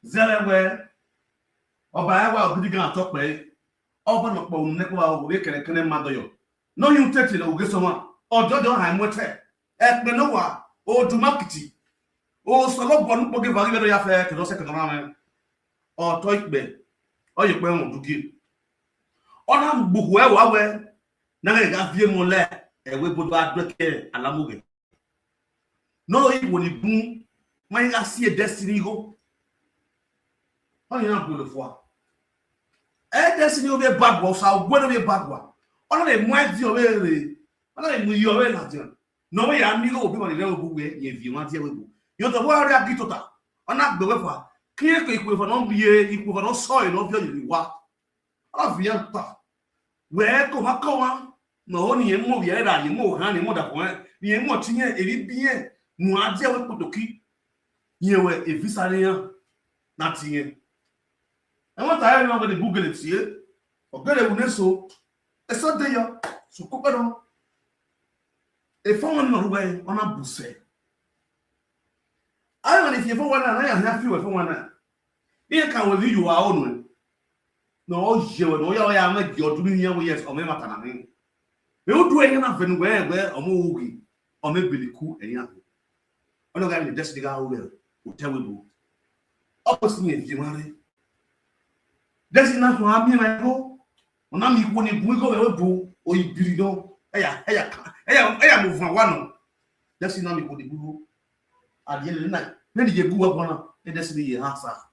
Zele we. Oba ya wa obidi gan to pe. Oba no po ne ko wa o kere kere ma do yo. No you take it o ge so ma. Ojo jo ha mo te. Ekpe no wa, o du makiti. O solo bonu poge vagi vedo ya fe ke do se ke do na me. O to ikpe. O ye pe won du ki. Ona mbuhu e wa we. Na ga ga vie mo le. E we bodo adwe ke alamuge. No, i wo ni bun. Ma i ga si e Destiny go. O ni na bolo fo. E Destiny o be bagwa, o sa o gwe no be bagwa. Ona le mo e di o be re. Ona le mo yo be la je. No we ya mi go bi mo le o bu we ye vi ma di e we bu. Yo to wa re agi tota. Ona gbe we fa. Ki e ko iku fa no bi e, iku fa no so e no bi o ni wa. Avianta. We ko ha ko wa. No ni e mo ye ra ni mo ha ni mo da ko e. Ni e mo ti ye e bi bi e. Mo a je we potoki. Ye we e visa ni ya. Na ti ye. E mo ta e no go de Google ti e. O gele u ne so. E so de yo. So ko pe no. E fo won no ruwe ona buse. Ayo ni fi fo won na ya ya fi we fo won na. Iye ka we you are on. No o je we no ya ya me gi odun ni ya we yes o me mata na ni. Me o du e na venu we we o mo ugi. O me biliku e ya. Ono ga ni Destiny ga o we. O te we bu. O ko si ni e di mare. Destiny na so ami na go. Ona mi ko ni bu go we bu o ibiri no. Eya eya eya eya mo van wa no. Destiny na mi ko ni bu. Adie le na. Ne ni ye bu wa bona. E Destiny ye ha sa.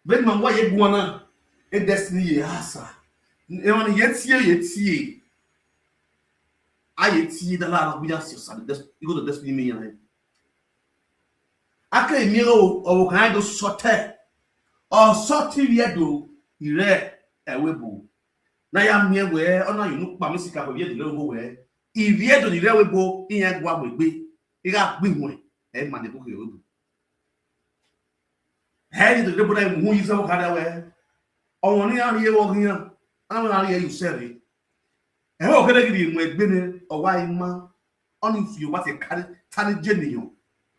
Beni man wa ye bu na. E Destiny ye ha sa. E wani ye tie ye tie. A ye tie da la na bu ya si sa. Des- You go to Destiny me ya. Aka emi o o kan do sote. Ọsọ ti ri ẹdo ni rẹ ẹwe bo. Na ya mie wẹ, ọna yo nu kpa mi sika ko ri ẹdo ni rẹ obo wẹ. I ri ẹdo ni rẹ ẹwe bo, iyan gua mu egbe. I gha gbe iwẹn, ẹ ma de bu ke ẹwe bo. Ẹ i de bo na mu hu yi zẹ ọkada wẹ. Ọmọ ni a ri ẹvọ ghian, a na ri ẹre usẹ rre. Ẹvbo kherhe ghi rhie mu egbe nẹ, ọ wa ima, ọni fi owa te kare, tare je ne yọ.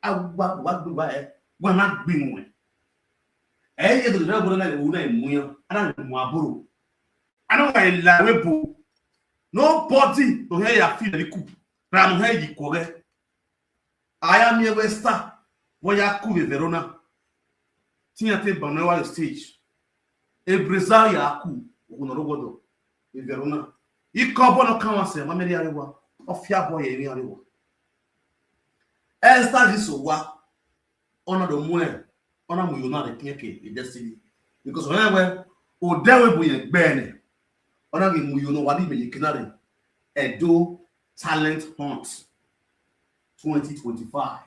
A wa, wa gbe wa ẹ, wa na gbe iwẹn. Ẹ i ye do na bo na, wo na mu yan, a na mu aboro. A na wa la we bo. Nobody no he ya feel the coup. Ra no he yi ko ghe. Aya mi ewe Esther, vwọ ya ku vbe Verona. Tiyan te banọ wa stage. Ebreza ya ku, oku nọ rogbodo vbe Verona. Ikọ ọbọ nọ kan wa sẹ, ma mẹ ria re wa. Ọ fia bọ ye ria re wa. Esther ghi so wa, ọ na do mu ẹ, ọ na mu yo na rẹ kiẹn ke e destiny. Because ọ rẹn wẹ, odẹ wẹ bu yẹn gbẹ nẹ, ọ na ghi mu yo na wa ni me ye kina rẹ. Edo Talent Hunt twenty twenty-five.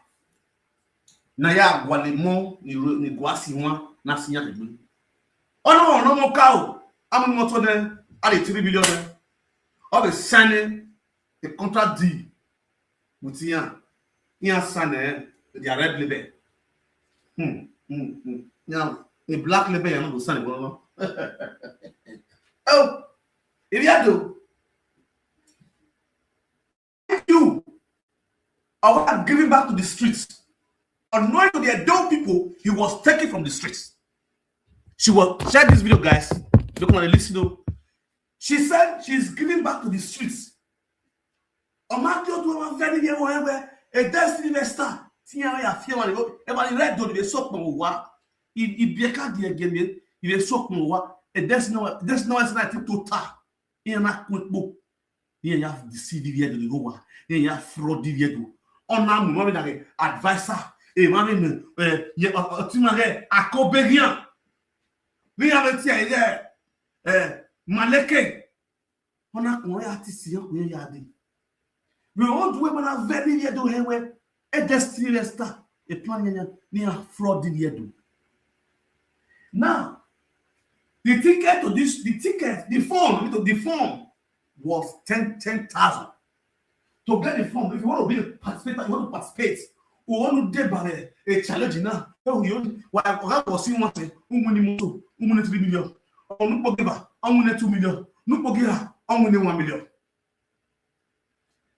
Na ya guale mo ni ro-, ni gua si wan na si yan gbe. Ono ono mo ka o, amu mo to ne, a le three billion ne. Of a signing a contract deal with yan. Yan sign eh, the red label. Hmm, hmm, hmm. Now, the black label, you know, sign it, no? Oh, if you do, you are giving back to the streets. Unknowing to the adult people, he was taken from the streets. She was, share this video, guys. Look at the list, you know. She said she's giving back to the streets. Ọ ma di odu wa vẹ ni vbe ẹvbo ẹvbo, a destiny vbe Esther. Ti yan ya fi wa ni, e ma ni red do ni vbe so kpọn wa. I, i bi eka di ẹgẹ ni, i vbe so kpọn wa. A destiny, destiny wa Esther ti tota. Iyan na ku ekpo. Iyan ya deceive vbe ẹdo ni vbe owa. Iyan ya fraud vbe ẹdo. Ọ na mu, ma vbe na ghe advisor. E ma vbe ne, eh, ye, ọ, ọ, ti ma ghe akobeghian. Vbe iran vbe tie ye, eh, maleke. Ọ na kpọn ya ti si, ọ kpọn ya de. Vbe odu wẹ ma na vẹ ni vbe ẹdo hẹ wẹ, a destiny Esther, a plan yan yan, ni a fraud vbe ẹdo. Now, the ticket to this, the ticket, the phone, the phone was ten, ten thousand. To get the phone, if you want to be a participator, you want to participate, o want to dey by a, a challenge now. Oh, you, why, why was he wanting? Who win the motor? Who win three million? Or no go give her, I win two million. No go give her, I win one million.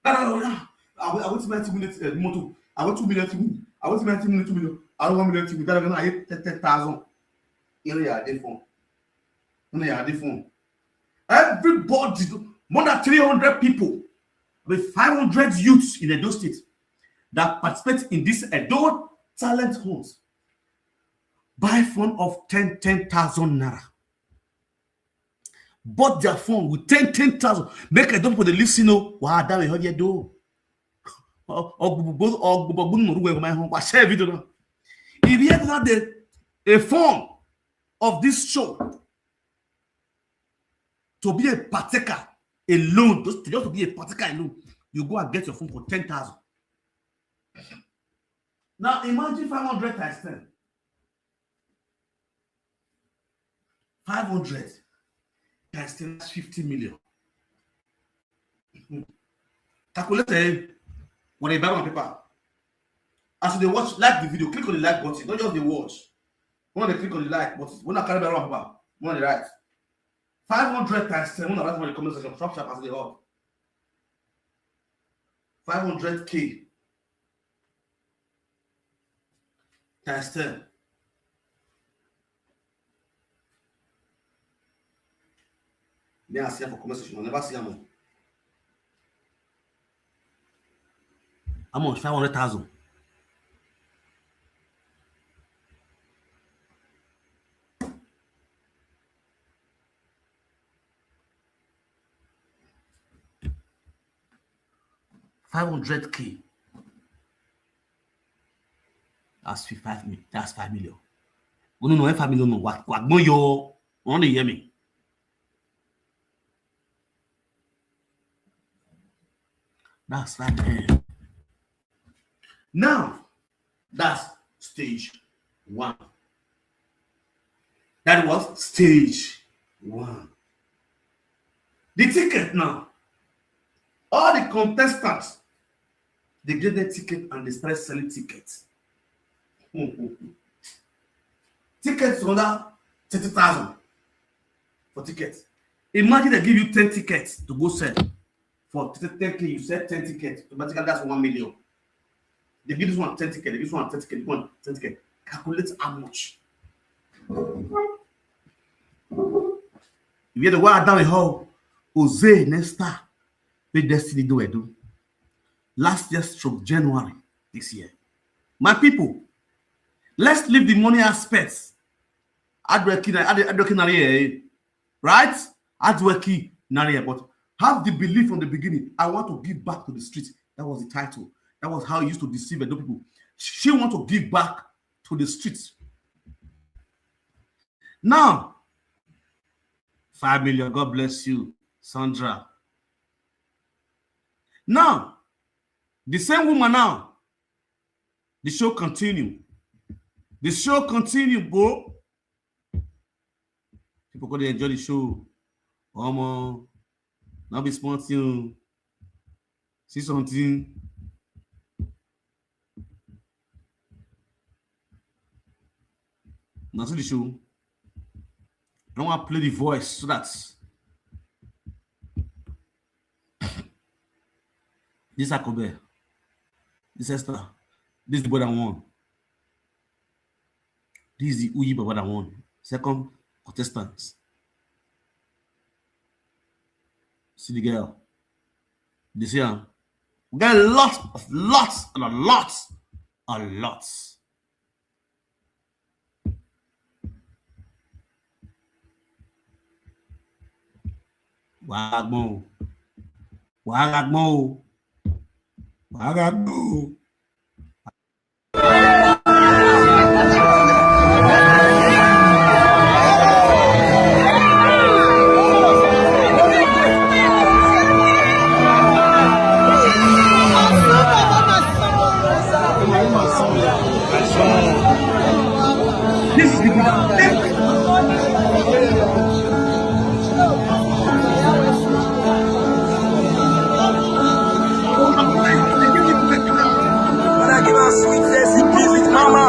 That, that, that, I win, I win two million, uh, motor. I win two million, two million. I win two million, two million, two million. I win one million, two million. That, that, I get ten, ten thousand. You know, yeah, they phone. You know, yeah, they phone. Everybody, more than three hundred people, with five hundred youths in Edo State that participate in this Edo Talent Hunt, buy phone of ten, ten thousand naira. Bought their phone with ten, ten thousand. Make I don't put the listen, no. Wow, that way, how you do? Ogbugbo, ogbugbo, no, where my home? I share video now. If you ever had a, a phone of this show, to be a partaker alone, just, just to be a partaker alone, you go and get your phone for ten thousand. Now imagine five hundred times ten. Five hundred times ten, that's fifty million. Calculate it when you buy one paper. As you dey watch, like the video, click on the like button. Don't just dey watch. When they click on the like button, when I carry buy one paper, when they write five hundred times ten, when I write for the comment section, sharp sharp as they up. Five hundred K times ten. Me, I see am for comment section. I never see am o. How much? Five hundred thousand. Five hundred K. That's fi-, five mi-, that's five million. No, no, no, five million, no. Wa, wa gbon yo. Only hear me. That's five million. Now, that's stage one. That was stage one. The ticket now. All the contestants, they get their ticket and they start selling tickets. Tickets under thirty thousand for tickets. Imagine they give you ten tickets to go sell. For ten K, you sell ten tickets. Automatically, that's one million. They give this one ten tickets, they give this one ten tickets, this one ten tickets. Calculate how much. If you had the wire down the hall, Jose Nesta, the destiny do I do. Last year, stroke January this year. My people, let's leave the money aspects. Adweki na- Adwe- Adweki na here, eh? Right? Adweki na here, but have the belief from the beginning. I want to give back to the street. That was the title. That was how he used to deceive Edo people. She want to give back to the streets. Now, five million. God bless you, Sandra. Now, the same woman now, the show continue. The show continue, bro. People go dey enjoy the show. Omo, no be small thing o. See something. Now see the show. I want to play the voice so that this Akobe, this Esther, this is the boy that won. This is the Uyi Baba that won. Second contestant. See the girl. They see her. We got a lot of lots and a lot, a lot. Wàá gbọ́n o. Wàá ra gbọ́n o. Wàá ra gbọ́n o. This is the Mama,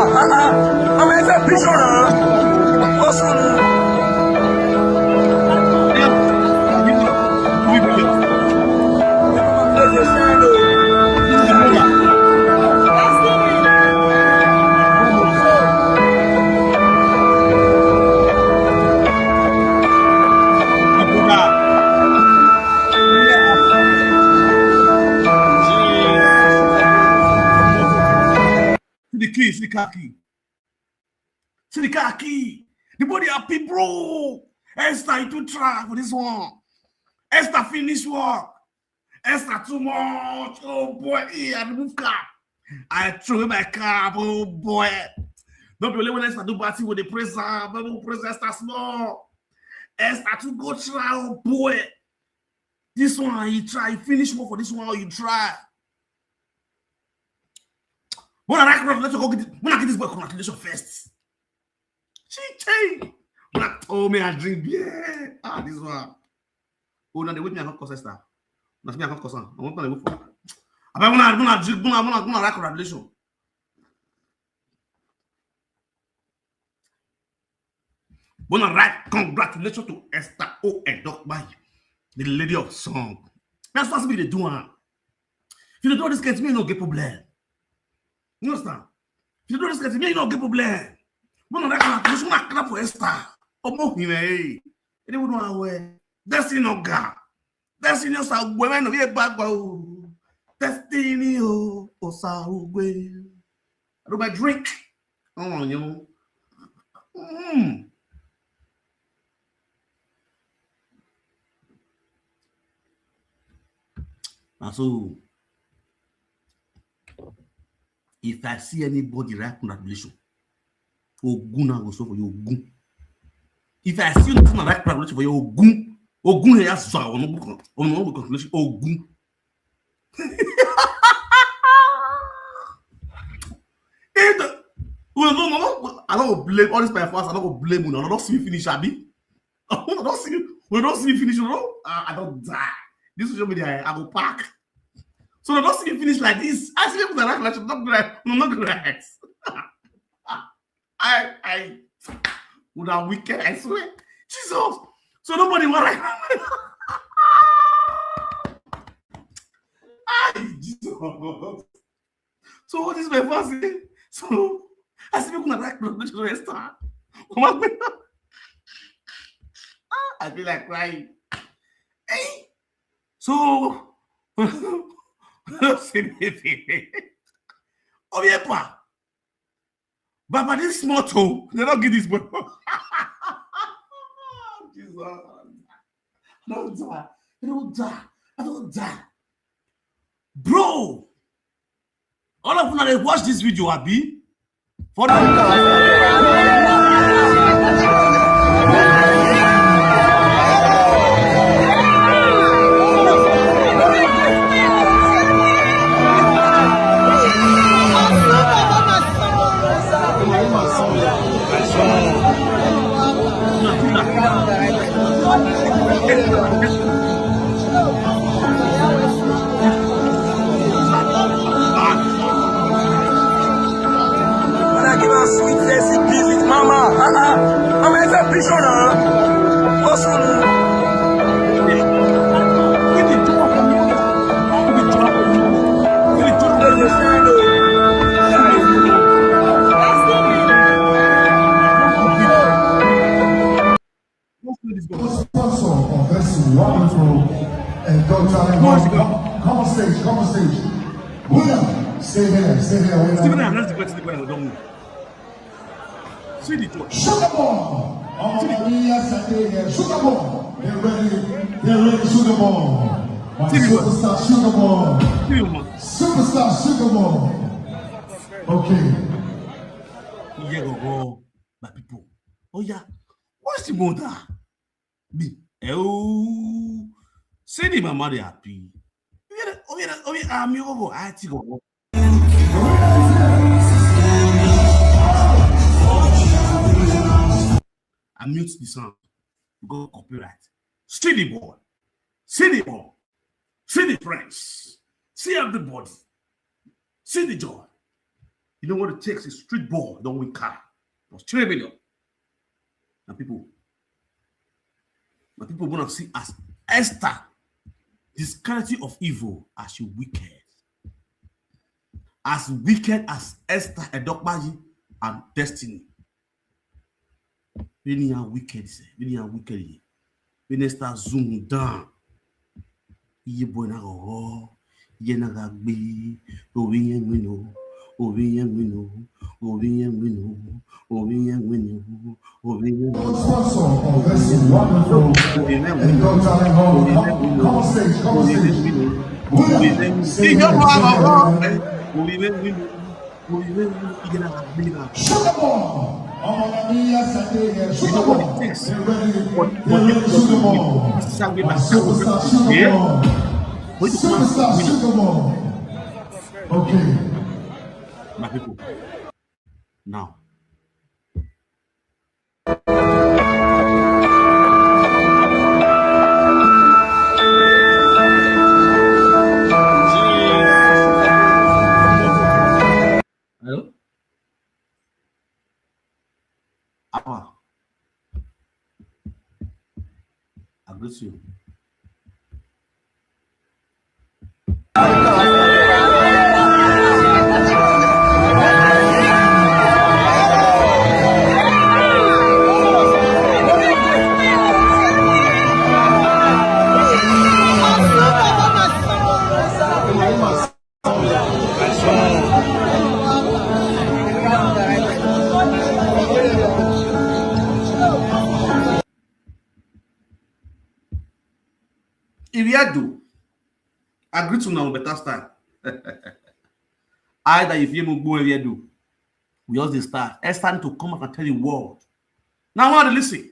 I'm a picture now. Awesome. See the key, see the car key. See the car key. The body happy, bro. Esther, you too try for this one. Esther finish work. Esther too much. Oh boy, hey, I remove car. I throw away my car. Oh boy. Don't be only when Esther do party with the praise her. People praise Esther small. Esther too go try. Oh boy. This one he try. He finish work for this one. You try. When I congratulation, go get this, when I get this boy congratulation first. She change. When I told me I drink beer. Ah, this one. Oh, now they wait me, I can't call sister. That's me, I can't call son. I want to wait for. I bet when I, when I drink, when I, when I, when I write congratulation. When I write congratulations to Esther O Edokbai, the lady of song. That's what we dey do. Huh? If you don't do this, get me no get problem. You understand? If you do this, get me no get problem. When I write congratulations, when I clap for Esther, omo hine, hey, they would know how well. That's in no God. Destiny Osagwe, man, we back go. Destiny o Osagwe. I do my drink. Oh, you know. Mm. And so, if I see anybody, right, congratulations. Ogun na go so for you, Ogun. If I see you, nothing like congratulations for you, Ogun. Ogun here, so I want to congratulations, Ogun. It, No, no, no, no. I don't blame all this my fans. I don't go blame you. No, no, don't see me finish, Abi. I don't see you. We don't see me finish. No, I, I don't die. This social media, I, I go pack. So they don't see me finish like this. I see people that act like no, no, no, no, I, I, would have wicked. I swear, Jesus. So nobody want like. Ay, Jesus. So what is my fans say? So I see people like production Esther. Come on, ah, I feel like crying. Hey, so see me. Oh yeah, pa. Baba, this small toe, they don't give this boy. Jesus. I don't die. I don't die. I don't die. Bro, all of una dey watch this video, Abi? For the Father, give us sweet, sexy peace with mama. Uh-uh. I'm a picture now. What's on? Let's do this, go. Sponsor of this wonderful and God talent. Come, come on stage, come on stage. William, stay here, stay here, William. Stephen, I'm not the question, the question, I don't move. See the joy. Sugar Boy. Oh, see the yes, I did here. Sugar Boy. They're ready. They're ready, Sugar Boy. My superstar, Sugar Boy. See you, man. Superstar, Sugar Boy. Okay. Yeah, go, go. My people. Oh, yeah. What's the mother? Me. Eh, oh. Say the mama dey happy. Oh, yeah, oh, yeah, oh, yeah, I'm your go. I think go. I mute the sound. We go copyright. See the boy. See the boy. See the prince. See everybody. See the joy. You know what it takes? A street boy don't win car. Plus three million. And people, my people wanna see as Esther, this quality of evil as you wicked. As wicked as Esther Edokpayi and Destiny. When you are wicked, sir. When you are wicked, when you start zoom down, you boy na go, you na go be, oh, we ain't win, oh, oh, we ain't win, oh, oh, we ain't win, oh, oh, we ain't win, oh, oh, we ain't win. Sponsor of this wonderful and God talent hall. Come, come on stage, come on stage. William, stay here, stay here. Sugar Boy. Oh, my God, yes, I did here. Sugar Boy. They're ready. They're ready, Sugar Boy. My superstar, Sugar Boy. Superstar, Sugar Boy. Okay. My people. Now. Hello? Awa. I greet you. If you do, I greet you now better style. Either if you move, if you do, we just dey start. It's time to come up and tell the world. Now, I want to listen.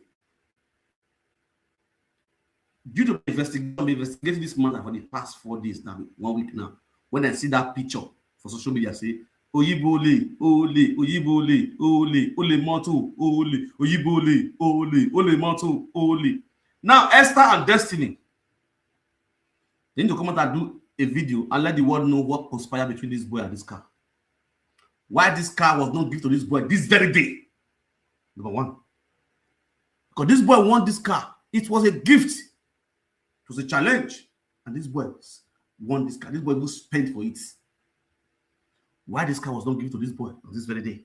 Due to investigation, I've been investigating this matter for the past four days now, one week now. When I see that picture for social media, I say, Oyibo ole, ole, Oyibo ole, ole, ole mọ́tò, ole, Oyibo ole, ole, ole mọ́tò, ole. Now, Esther and Destiny, they need to come out and do a video and let the world know what conspired between this boy and this car. Why this car was not given to this boy this very day? Number one. Because this boy won this car. It was a gift. It was a challenge. And this boy won this car. This boy who spent for it. Why this car was not given to this boy on this very day?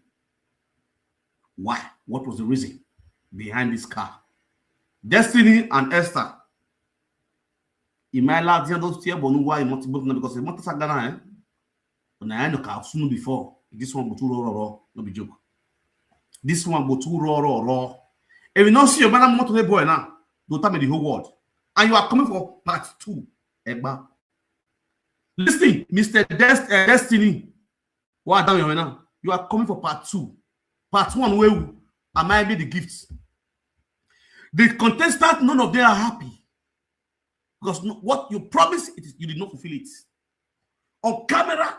Why? What was the reason behind this car? Destiny and Esther. Ìmọ̀ ẹ̀ láti yẹn tó tiẹ̀ bọ̀ ní wáyé mọ́tò gbọ́dọ̀ because mọ́tò ságánà ẹ̀. Ọ̀nà ẹ̀ nìkan sunu before. This one go too raw, raw, raw. No be joke. This one go too raw, raw, raw. If you not see your man motor boy now, don't tell me the whole world. And you are coming for part two. Egba. Listen, Mister Dest- uh, Destiny. What down your now? You are coming for part two. Part one, where am I be the gifts? The contestants, none of them are happy. Because no, what you promised, it is, you did not fulfill it. On camera,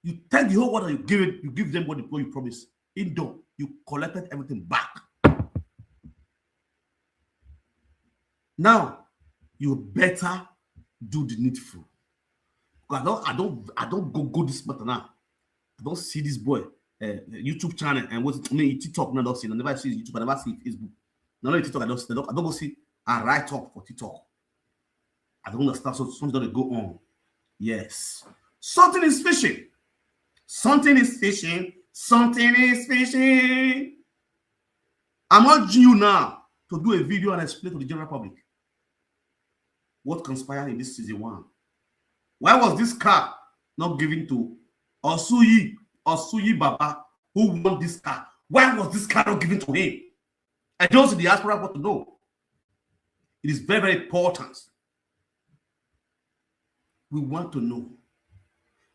you tell the whole world that you give it, you give them what, what you promised. Indoor, you collected everything back. Now, you better do the needful. Because I don't, I don't, I don't go go this matter now. I don't see this boy uh, YouTube channel and what I mean TikTok. Now I don't see. I never see YouTube. I never see Facebook. Now on TikTok, I don't, I don't, I don't go see a write up for TikTok. I don't understand. So something that go on. Yes, something is fishing. Something is fishing. Something is fishing. I'm urging you now to do a video and explain to the general public what conspired in this season one. Why was this car not given to Osuyi, Osuyi Baba, who won this car? Why was this car not given to him? I don't see the diaspora want to know. It is very, very important. We want to know.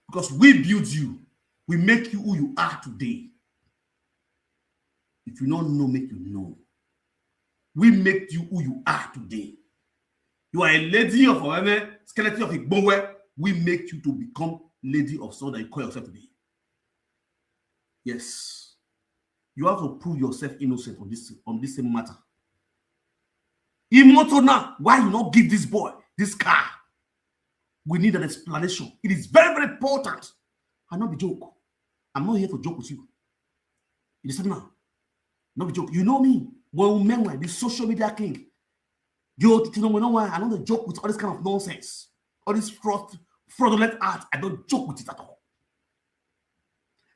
Because we build you. We make you who you are today. If you don't know, make you know. We make you who you are today. You are a lady of Oweme, skeleton of Igbowe. We make you to become lady of someone that you call yourself today. Yes. You have to prove yourself innocent on this, on this same matter. Imoto now, why you not give this boy this car? We need an explanation. It is very, very important. I not be joke. I'm not here to joke with you. It is now. Not be joke. You know me. Well, remember the social media king. Yo, you know, you know why I don't joke with all this kind of nonsense. All this fraud, fraudulent art. I don't joke with it at all.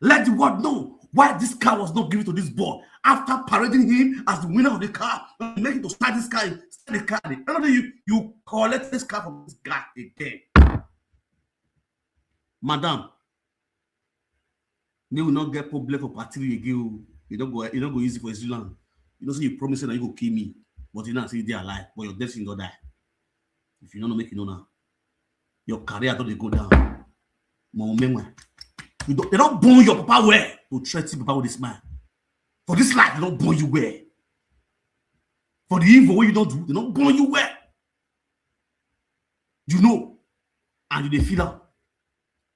Let the world know why this car was not given to this boy. After parading him as the winner of the car, making to start this car, start the car. Another you, you collect this car from this guy again. Madam, they will not get problem for party again. You don't go, you don't go easy for Islam. You know, so you promise that you go kill me, but you know, say they are alive, but your destiny don't die. If you don't make you know now, your career don't dey go down. Mo meanwhile, you don't, they don't born your papa well to threaten papa with this man. For this life, they don't born you well. For the evil what you don't do, they don't born you well. You know, and you dey feel am.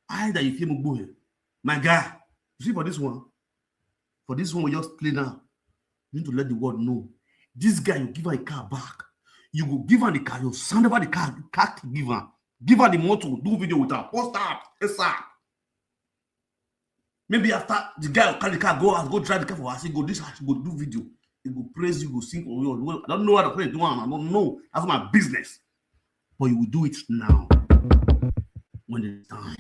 I that you feel Mugbo here. My guy, you see for this one, for this one we just play now. You need to let the world know. This guy, you give her a car back. You go give her the car, you send over the car, you car to give her. Give her the motor, do video with her, post her, S R. Maybe after the guy will carry the car, go out, go drive the car for her, say, go this house, go do video. He go praise you, go sing for you. I don't know how to play, do one, I don't know. That's my business. But you will do it now. When it's time.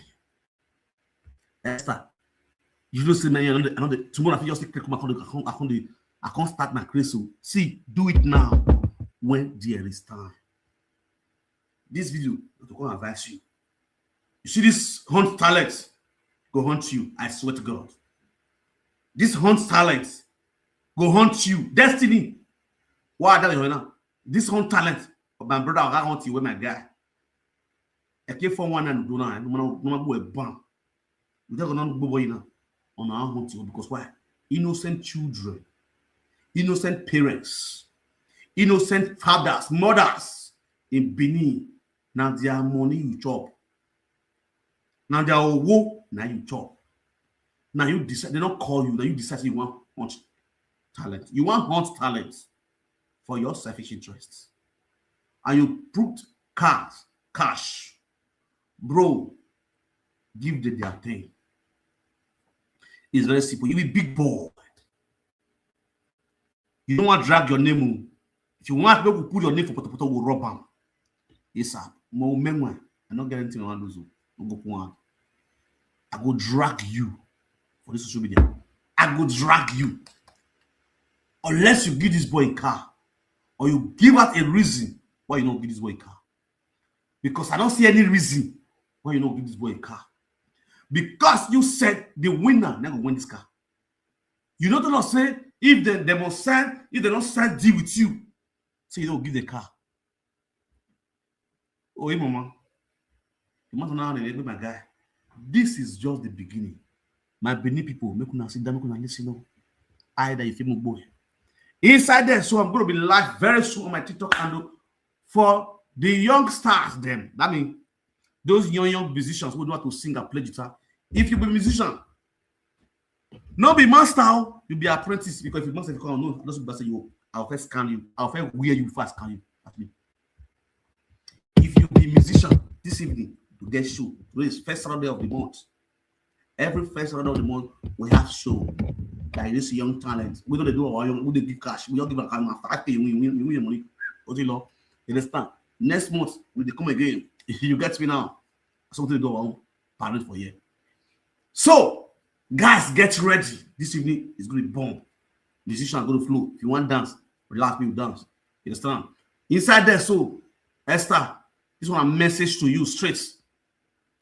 Esther, you know, say, man, another, another, tomorrow I fit just take come, I come, I come, I come, I come start my craze. So see, do it now when there is time. This video to come advise you. You see this hunt talent go hunt you. I swear to God. This hunt talent go hunt you. Destiny. Why that you now? This hunt talent of my brother, I hunt you with my guy. I came for one and do now. No matter, no matter who a bomb. We don't gonna go boy now. On our hunt you because why? Innocent children, innocent parents, innocent fathers, mothers in Benin. Now their money you chop. Now their owo now you chop. Now you decide, they don't call you, now you decide you want hunt talent. You want hunt talent for your selfish interests. And you put cars, cash, bro, give them their thing. It's very simple. You be big boy. You don't want to drag your name. Oh. If you want people to put your name for Potopoto, will rob them. Yes, sir. Mo memoir. I don't get anything I want to do. So. Go I go drag you for this social media. I go drag you. Unless you give this boy a car, or you give out a reason why you don't give this boy a car. Because I don't see any reason why you don't give this boy a car. Because you said the winner never win this car. You know what I'm saying? If they, they must send, if they don't send deal with you, so you don't give the car. Oh, hey, mama. You must now, my guy. This is just the beginning. My Benin people, make una sit down, make una listen. No, I that you feel boy. Inside there, so I'm going to be live very soon on my TikTok handle for the young stars. Then that means those young young musicians who know how to sing and play guitar. If you be musician, no be master, oh, you be apprentice because if you master, you come no, just be say you. I'll first scan you. I'll first wear you before I scan you. If you be musician this evening, to get show. Today is first Saturday of the month. Every first Saturday of the month, we have show. Like this young talent. We gonna do our young, we dey give cash. We all give a kind of five K, we win, we win money. What you know? You understand? Next month, we dey come again. You get me now? Something to do our own parent for here. So, guys, get ready. This evening is gonna be bomb. Musician gonna flow. If you want dance, relax, people dance. You understand? Inside there, so Esther, this one a message to you straight.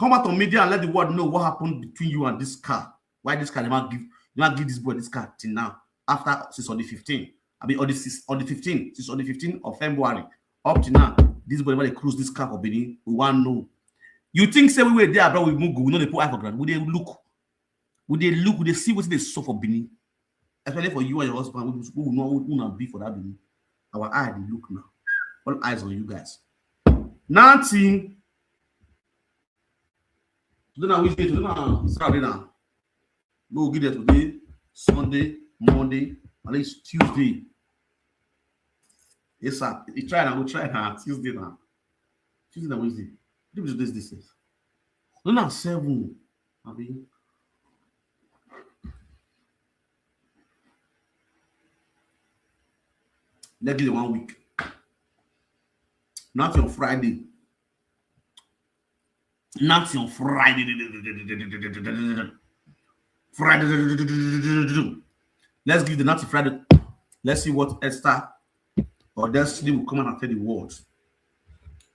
Come out on media and let the world know what happened between you and this car. Why this car never give never give this boy this car till now? After since on the fifteen, I mean on the six, on the fifteen, since on the fifteen of February up to now, this boy never dey cruise this car for Benin. We want know. You think say we were there, bro? We move, we know they put eye for ground. We dey look, we dey look, we dey see what they saw for Benin. Especially for you and your husband, we will know who na be for that Benin. Our eye dey look now. All eyes on you guys. Nothing. Today na Wednesday, today na Saturday now. No get there today, Sunday, Monday, at least Tuesday. Yes, sir. You try now, we try now. Tuesday now. Tuesday na Wednesday. What is this, this is? No, na seven. I mean, let's give it one week. Not on Friday. Not on Friday. Friday. Let's give the Natty Friday. Let's see what Esther or Destiny will come out and tell the world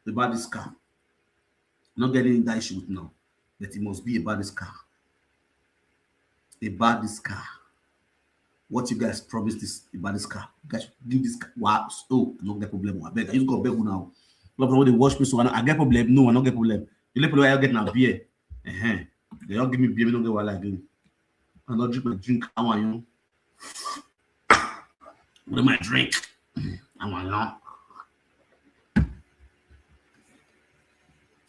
about this car. Not getting that issue with now, but it must be about this car. About this car. What you guys promised this about this car? You guys give this car. Wow. Oh, I don't get problem. I beg. I just go beg now. Love when they watch me, so I, I get problem. No, I don't get problem. You let people I get now beer. Uh-huh. They don't give me beer. We don't get what I do. I don't drink my drink. I want you. What am I drink? I want you.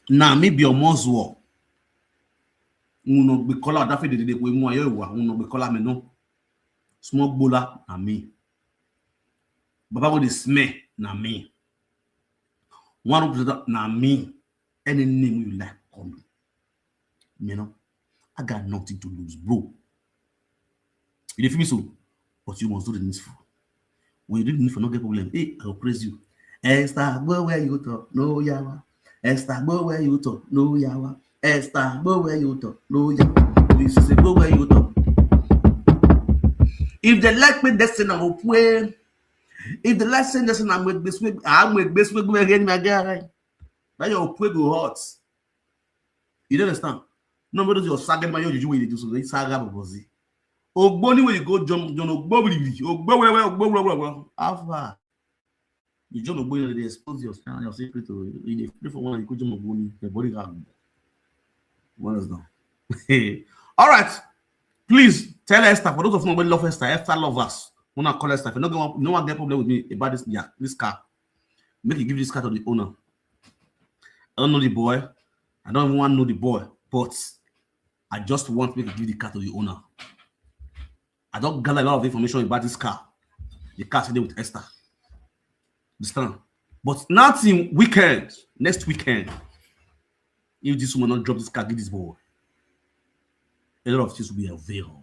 Now me be almost war. Uno be color that fit the day we mo ayo wa. Uno be color me no. Small bola na me. Baba go dey smell na me. One representative na me. Any name you like, call me. You know, I got nothing to lose, bro. You dey feel me so? But you must do the needful. When you do the needful, no get problem. Hey, I will praise you. Esther, go where you talk, no yawa. Esther, go where you talk, no yawa. Esther, go where you talk, no yawa. We say go where you talk. If they like me, that's an open. If they like saying that's an I'm with this week, I'm with this week, we're getting my guy. Now your open go hot. You don't understand? No, but your saga, my you do so. They saga bobozi. Ogboni where you go, John John Ogbobili. Ogbo where where Ogbo where where. How far? You John Ogboni, they expose your your secret. You dey pray for one, you go John Ogboni, your body hard. What is that? All right. Please tell Esther, for those of you who love Esther, Esther lovers. When I call Esther, if you no get no one get problem with me about this, yeah, this car. Make you give this car to the owner. I don't know the boy. I don't even want to know the boy, but I just want make you give the car to the owner. I don gather a lot of information about this car. The car sitting with Esther. Understand? But nothing weekend, next weekend, if this woman not drop this car, give this boy, a lot of things will be unveiled.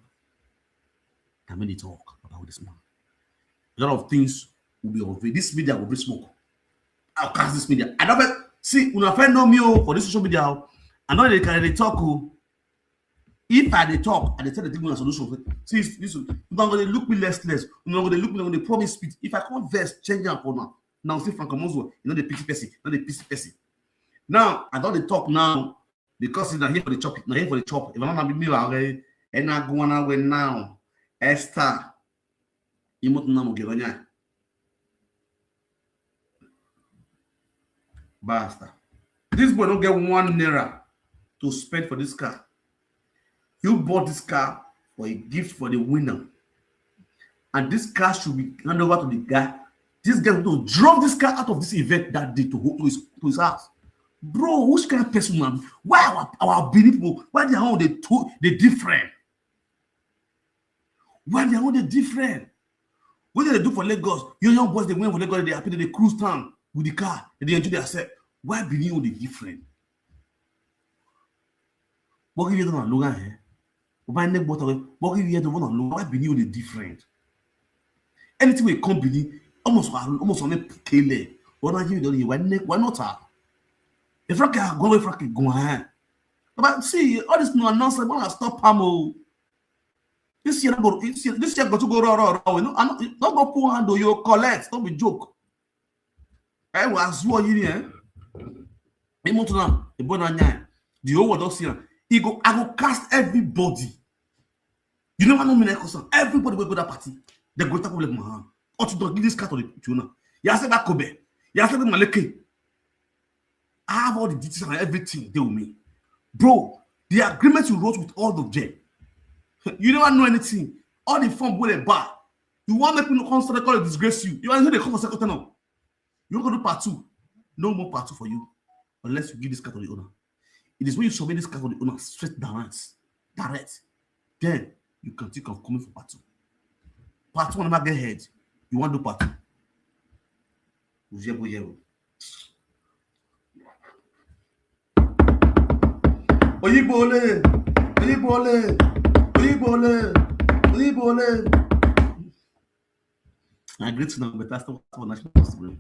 Can make the talk about this man. A lot of things will be unveiled. This media will be smoke. I'll cast this media. I don't see when I find no me oh, for this social media. Oh. I know they can they talk. Oh. If I dey talk, I dey tell the people na solution. See, this one, una go dey look me less less. Una go dey look me, una go dey promise speed. If I come vex, change am for now. Now see Frank Omozo, you know the pity person, you know the pity person. Now I don dey talk now because na here for the chop, na here for the chop. If I no na be me already, and I go on away now. Esther, you must know get on. Basta. This boy don't get one naira to spend for this car. You bought this car for a gift for the winner. And this car should be handed over to the guy. This guy will drop this car out of this event that day to, to, his, to his house. Bro, which kind of person, man? Why our, our Benin people, why they are all the two, they different? Why they are all the different? What do they do for Lagos? Young, young boys, they went for Lagos, they happy, they cruise town with the car, and they enjoy themselves. Why Benin all the different? What give you the Logan here? Why neck bottom? What give you the one on Logan? Why Benin all the different? Anything we come Benin, almost almost on a kele. What are you doing? Why neck? Why not? If I can go, if I can go, eh? But see, all this no nonsense. When I stop Pamo, this year go, this year, this year go to go raw, raw, raw. You know, I know, don't go pull hand or you collect. Don't be joke. I was what you here. He want to know the boy na nyai. The whole world don't see him. He go, I go cast everybody. You never know me like person. Everybody will go that party. They go to my hand. Or to don't give this car to the to now. You say that Kobe. You say that Maleke. I have all the details and everything they with me. Bro, the agreement you wrote with all of them. You never know anything. All the fun go they buy. You want make me no come start call disgrace you. You want to they come for second now. You go do part two. No more part two for you. Unless you give this car to the owner. It is when you submit this car to the owner straight direct. Direct. Then you can think of coming for part two. Part one never get head. You want to do part two. Ujebo yebo. Oyibole, Oyibole, Oyibole, Oyibole. I agree to now, but that's not for national Instagram.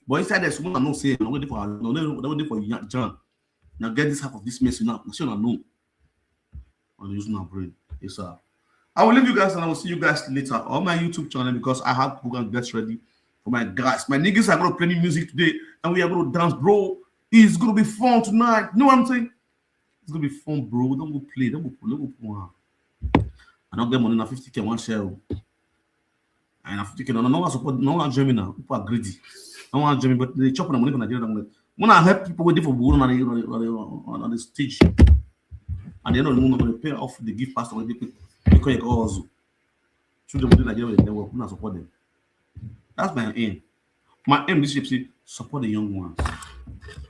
But inside there, someone I know say, no waiting for no waiting for John. Now get this half of this mess now. National no. I'm using my brain. Yes, sir. I will leave you guys and I will see you guys later on my YouTube channel because I have to go and get ready for my guys. My niggas are gonna play me music today and we are gonna dance, bro. It's gonna be fun tonight. You know what I'm saying? It's gonna be fun, bro. Don't go play. Don't go play. Don't go play. I don't get money now. fifty K one share. And I fifty K no, no one support, no one join me now. People are greedy. No one join me, but they chop on the money for Nigeria. When I help people waiting for Buhuru on the, on the, on the, on the stage, and they know the money they pay off the gift pastor when they pay because you go also. Children within Nigeria with the network, when I support them. That's my aim. My aim this year, see, support the young ones.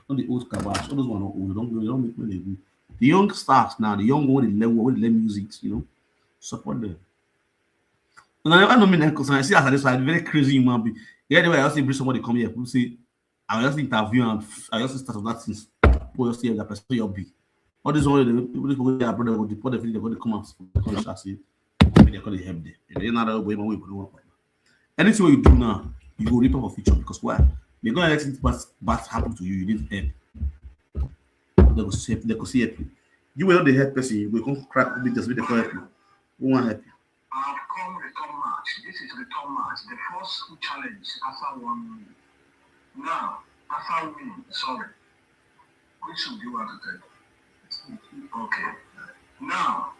Not the old cabas. All those one are old. Don't don't make me do. The young stars now, the young one, the level, with the music, you know, support them. And I never know me like because I see as I say, I'm very crazy human being. Yeah, the way I also bring somebody come here, people say, I just interview and I just start of that things. People just say that person your be. All this one, the people this people are brother will deport the video, they go to come out, they come and say, they call it help there. They not that way, my way, but no one. Anything you do now, you go reap for future because why? They gonna let it bad, bad happen to you. You need help. They go see, they go see help you. You will not the help person. You will come crack with just with the help you. Who want help you? I've come return match. This is return match. The first who challenge after one minute. Now, after one minute, sorry. Which should you want to take? Okay. Now,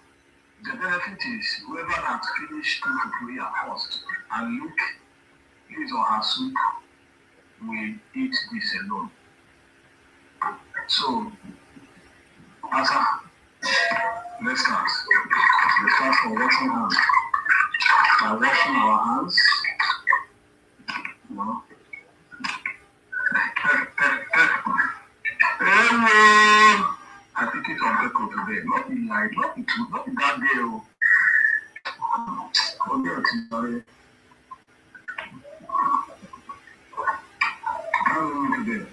the benefit is whoever that finished two to three at first and look his or her soup will eat this alone. So, as a, let's start. We start from washing hands. By washing our hands, you know. Hello. I think it's on record. Not be like, not be true, not be that girl. Forget it, sorry. Can't remember today.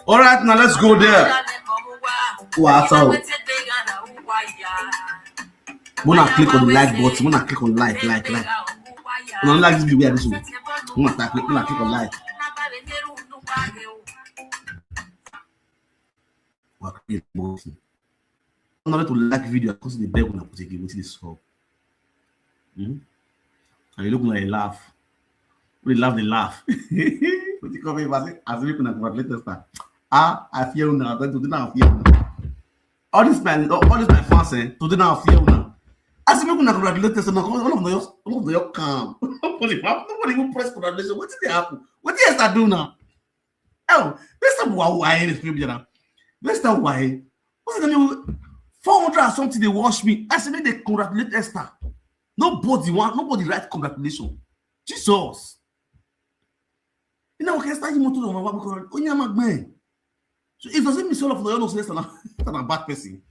All right, now let's go there. Wow, so when I click on the like button, when I click on like, like, like, when I like this video, this one, when I click, when I click on like, wow, click button. In order to like video, I constantly beg when I put a game, wetin dey sup? Hmm? And you look like a laugh. We laugh, they laugh. Wetin come here, I say, as if una congratulate us, sir. Ah, I fear una. Today now I fear una. All this my, all this my fans, eh? Today now I fear una. As if una congratulate us, all of them, all of them calm. Nobody, nobody even press congratulation. Wetin dey happen? Wetin else I do now? Oh, this time why, why this people now? This time why? What's the name? Four hundred and something they watch me. I said, make they congratulate Esther. Nobody want, nobody write congratulation. Jesus. You know, okay, Esther, you want to know what we call it? Onyama Gben. So it doesn't mean all of the, you know, Esther, Esther na bad person.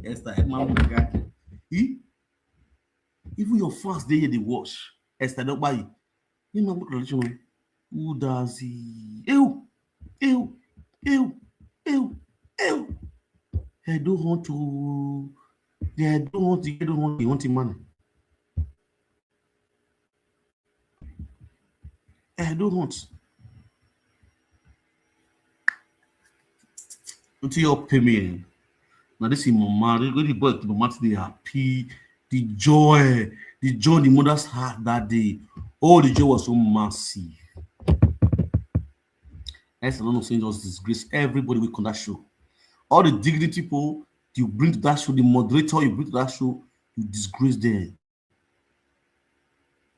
Esther, eh, man, guy. He, even your fans, they hear they watch. Esther, don't buy it. You know, congratulation. Who does he? Ew, ew, ew, ew, ew. I don't want to. Yeah, I don't want to. I don't want to. Want money. I don't want. Until you pay me. Now this is mama. When the boy to mama, they happy. The joy, the joy the mothers had that day. Oh, the joy was so massive. That's another thing, just disgrace everybody with that show. All the dignity people you bring to that show, the moderator you bring to that show, you disgrace them.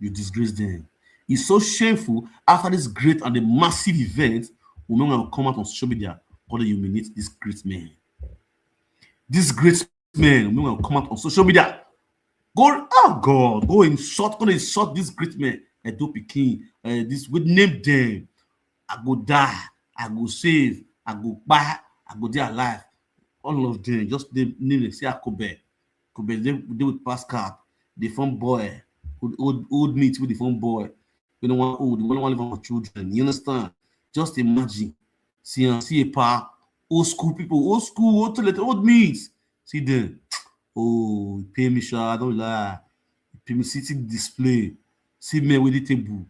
You disgrace them. It's so shameful. After this great and a massive event, women will come out on social media, call them humiliate this great man. This great man, women will come out on social media. Go, oh God, go insult, go insult this great man. Edo Pikin, uh, this, we name them. I go die, I go save, I go buy, I go dey alive. All of them, just name, name them. Say Akobe. Akobe dey, dey with Pascal, the phone boy, old, old, old meat with the phone boy. You know, one old, one, one of our children. You understand? Just imagine. See, uh, see a pa, old school people, old school, old toilet, old meat. See them. Oh, pay me, sure, I don't lie. Pay me city display. See me with the table.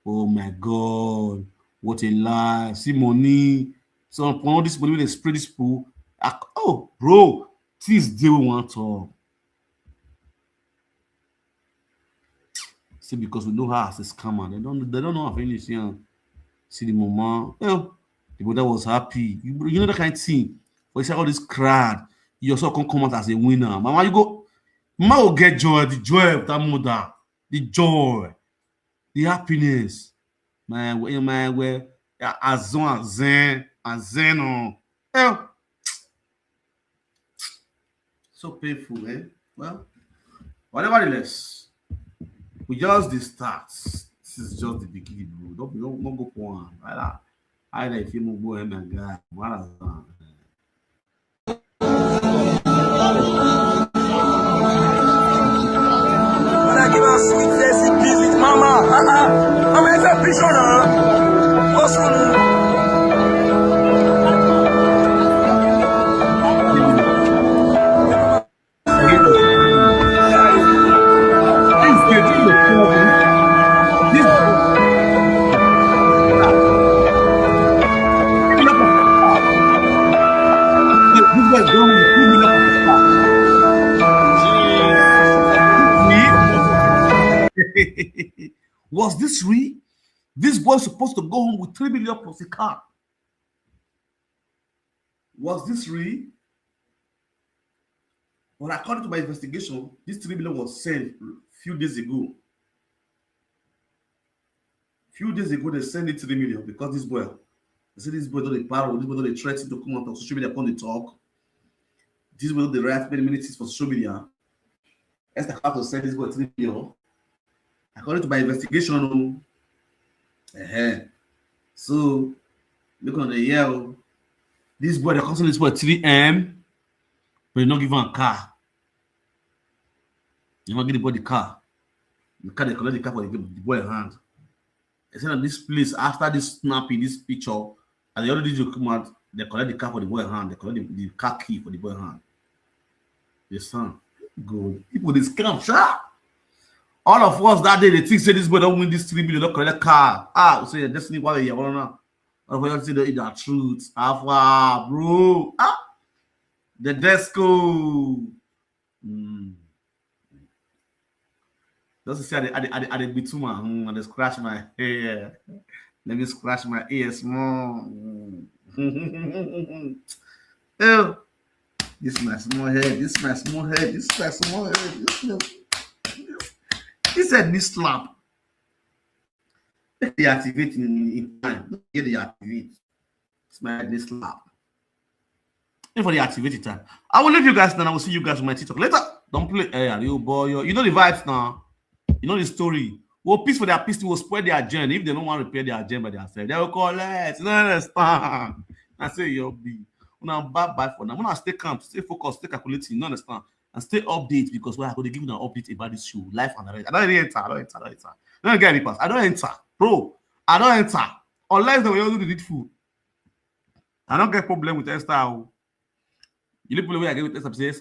Oh my God, what a life. See money. So upon all this money, they spray this pool. I, oh, bro, things they want to. See, because we know her as a scammer. They don't, they don't know how finish. You know. See the mama. Well, the mother was happy. You, you know that kind of thing. For inside all this crowd, you also come come out as a winner. Mama, you go, mama will get joy, the joy of that mother, the joy, the happiness. My way, my way. Yeah, azon, azen, azen, oh. Eh. So painful, eh? Well, whatever the less, we just the start. This is just the beginning, bro. Don't, don't, don't go for one. I like, I like if you move, boy, my guy. What is that? Wanna give her sweet, sexy music, mama. Uh-uh. I'm a picture now. What's on? Was this real? This boy supposed to go home with three million plus a car. Was this real? Well, according to my investigation, this three million was sent few days ago. Few days ago, they sent it three million because this boy, they say this boy don dey paro, this boy don dey threaten to come out on social media, come dey talk. This boy don dey write many, many things for social media. Esther have to send this boy three million. According to my investigation, oh, uh-huh. So, look on the year, oh. This boy, they come send this boy three M, but they not give him a car. They not give the boy the car. The car, they collect the car for the, the boy hand. They say that this place, after this snapping, this picture, and they already do come out, they collect the car for the boy hand. They collect the, the car key for the boy hand. The son, good. People, they scam, sha. All of us that day, they think say this boy don't win this three million, don't collect car. Ah, we say, "Destiny, why you want now?" All of us say the, the truth. Alpha, bro. Ah, the Desco. Mm. Just say, I dey, I dey, I dey, I dey be too man. Mm, I dey scratch my hair. Let me scratch my ear small. Mm. Oh, this my small head. This my small head. This my small head. This my, this, this head need slap. Make they activate in, in time. Make they activate. This my head need slap. If they activate in time, I will leave you guys now. I will see you guys on my TikTok later. Don't play. Hey, are you boy? You know the vibes now. You know the story. We'll piece for their piece. We'll spoil their agenda. If they don't want to repair their agenda by themselves, they will collect. You don't understand? I say, "Yo, be." Una bye bye for now. Una stay calm, stay focused, stay calculating. You know, understand? And stay updated because we are going to give you an update about this show, live and direct. I don't really enter. I don't enter. I don't enter. I don't get any pass. I don't enter, bro. I don't enter unless they will do the needful. I don't get problem with Esther. Oh. You look the way I get with Esther. Say,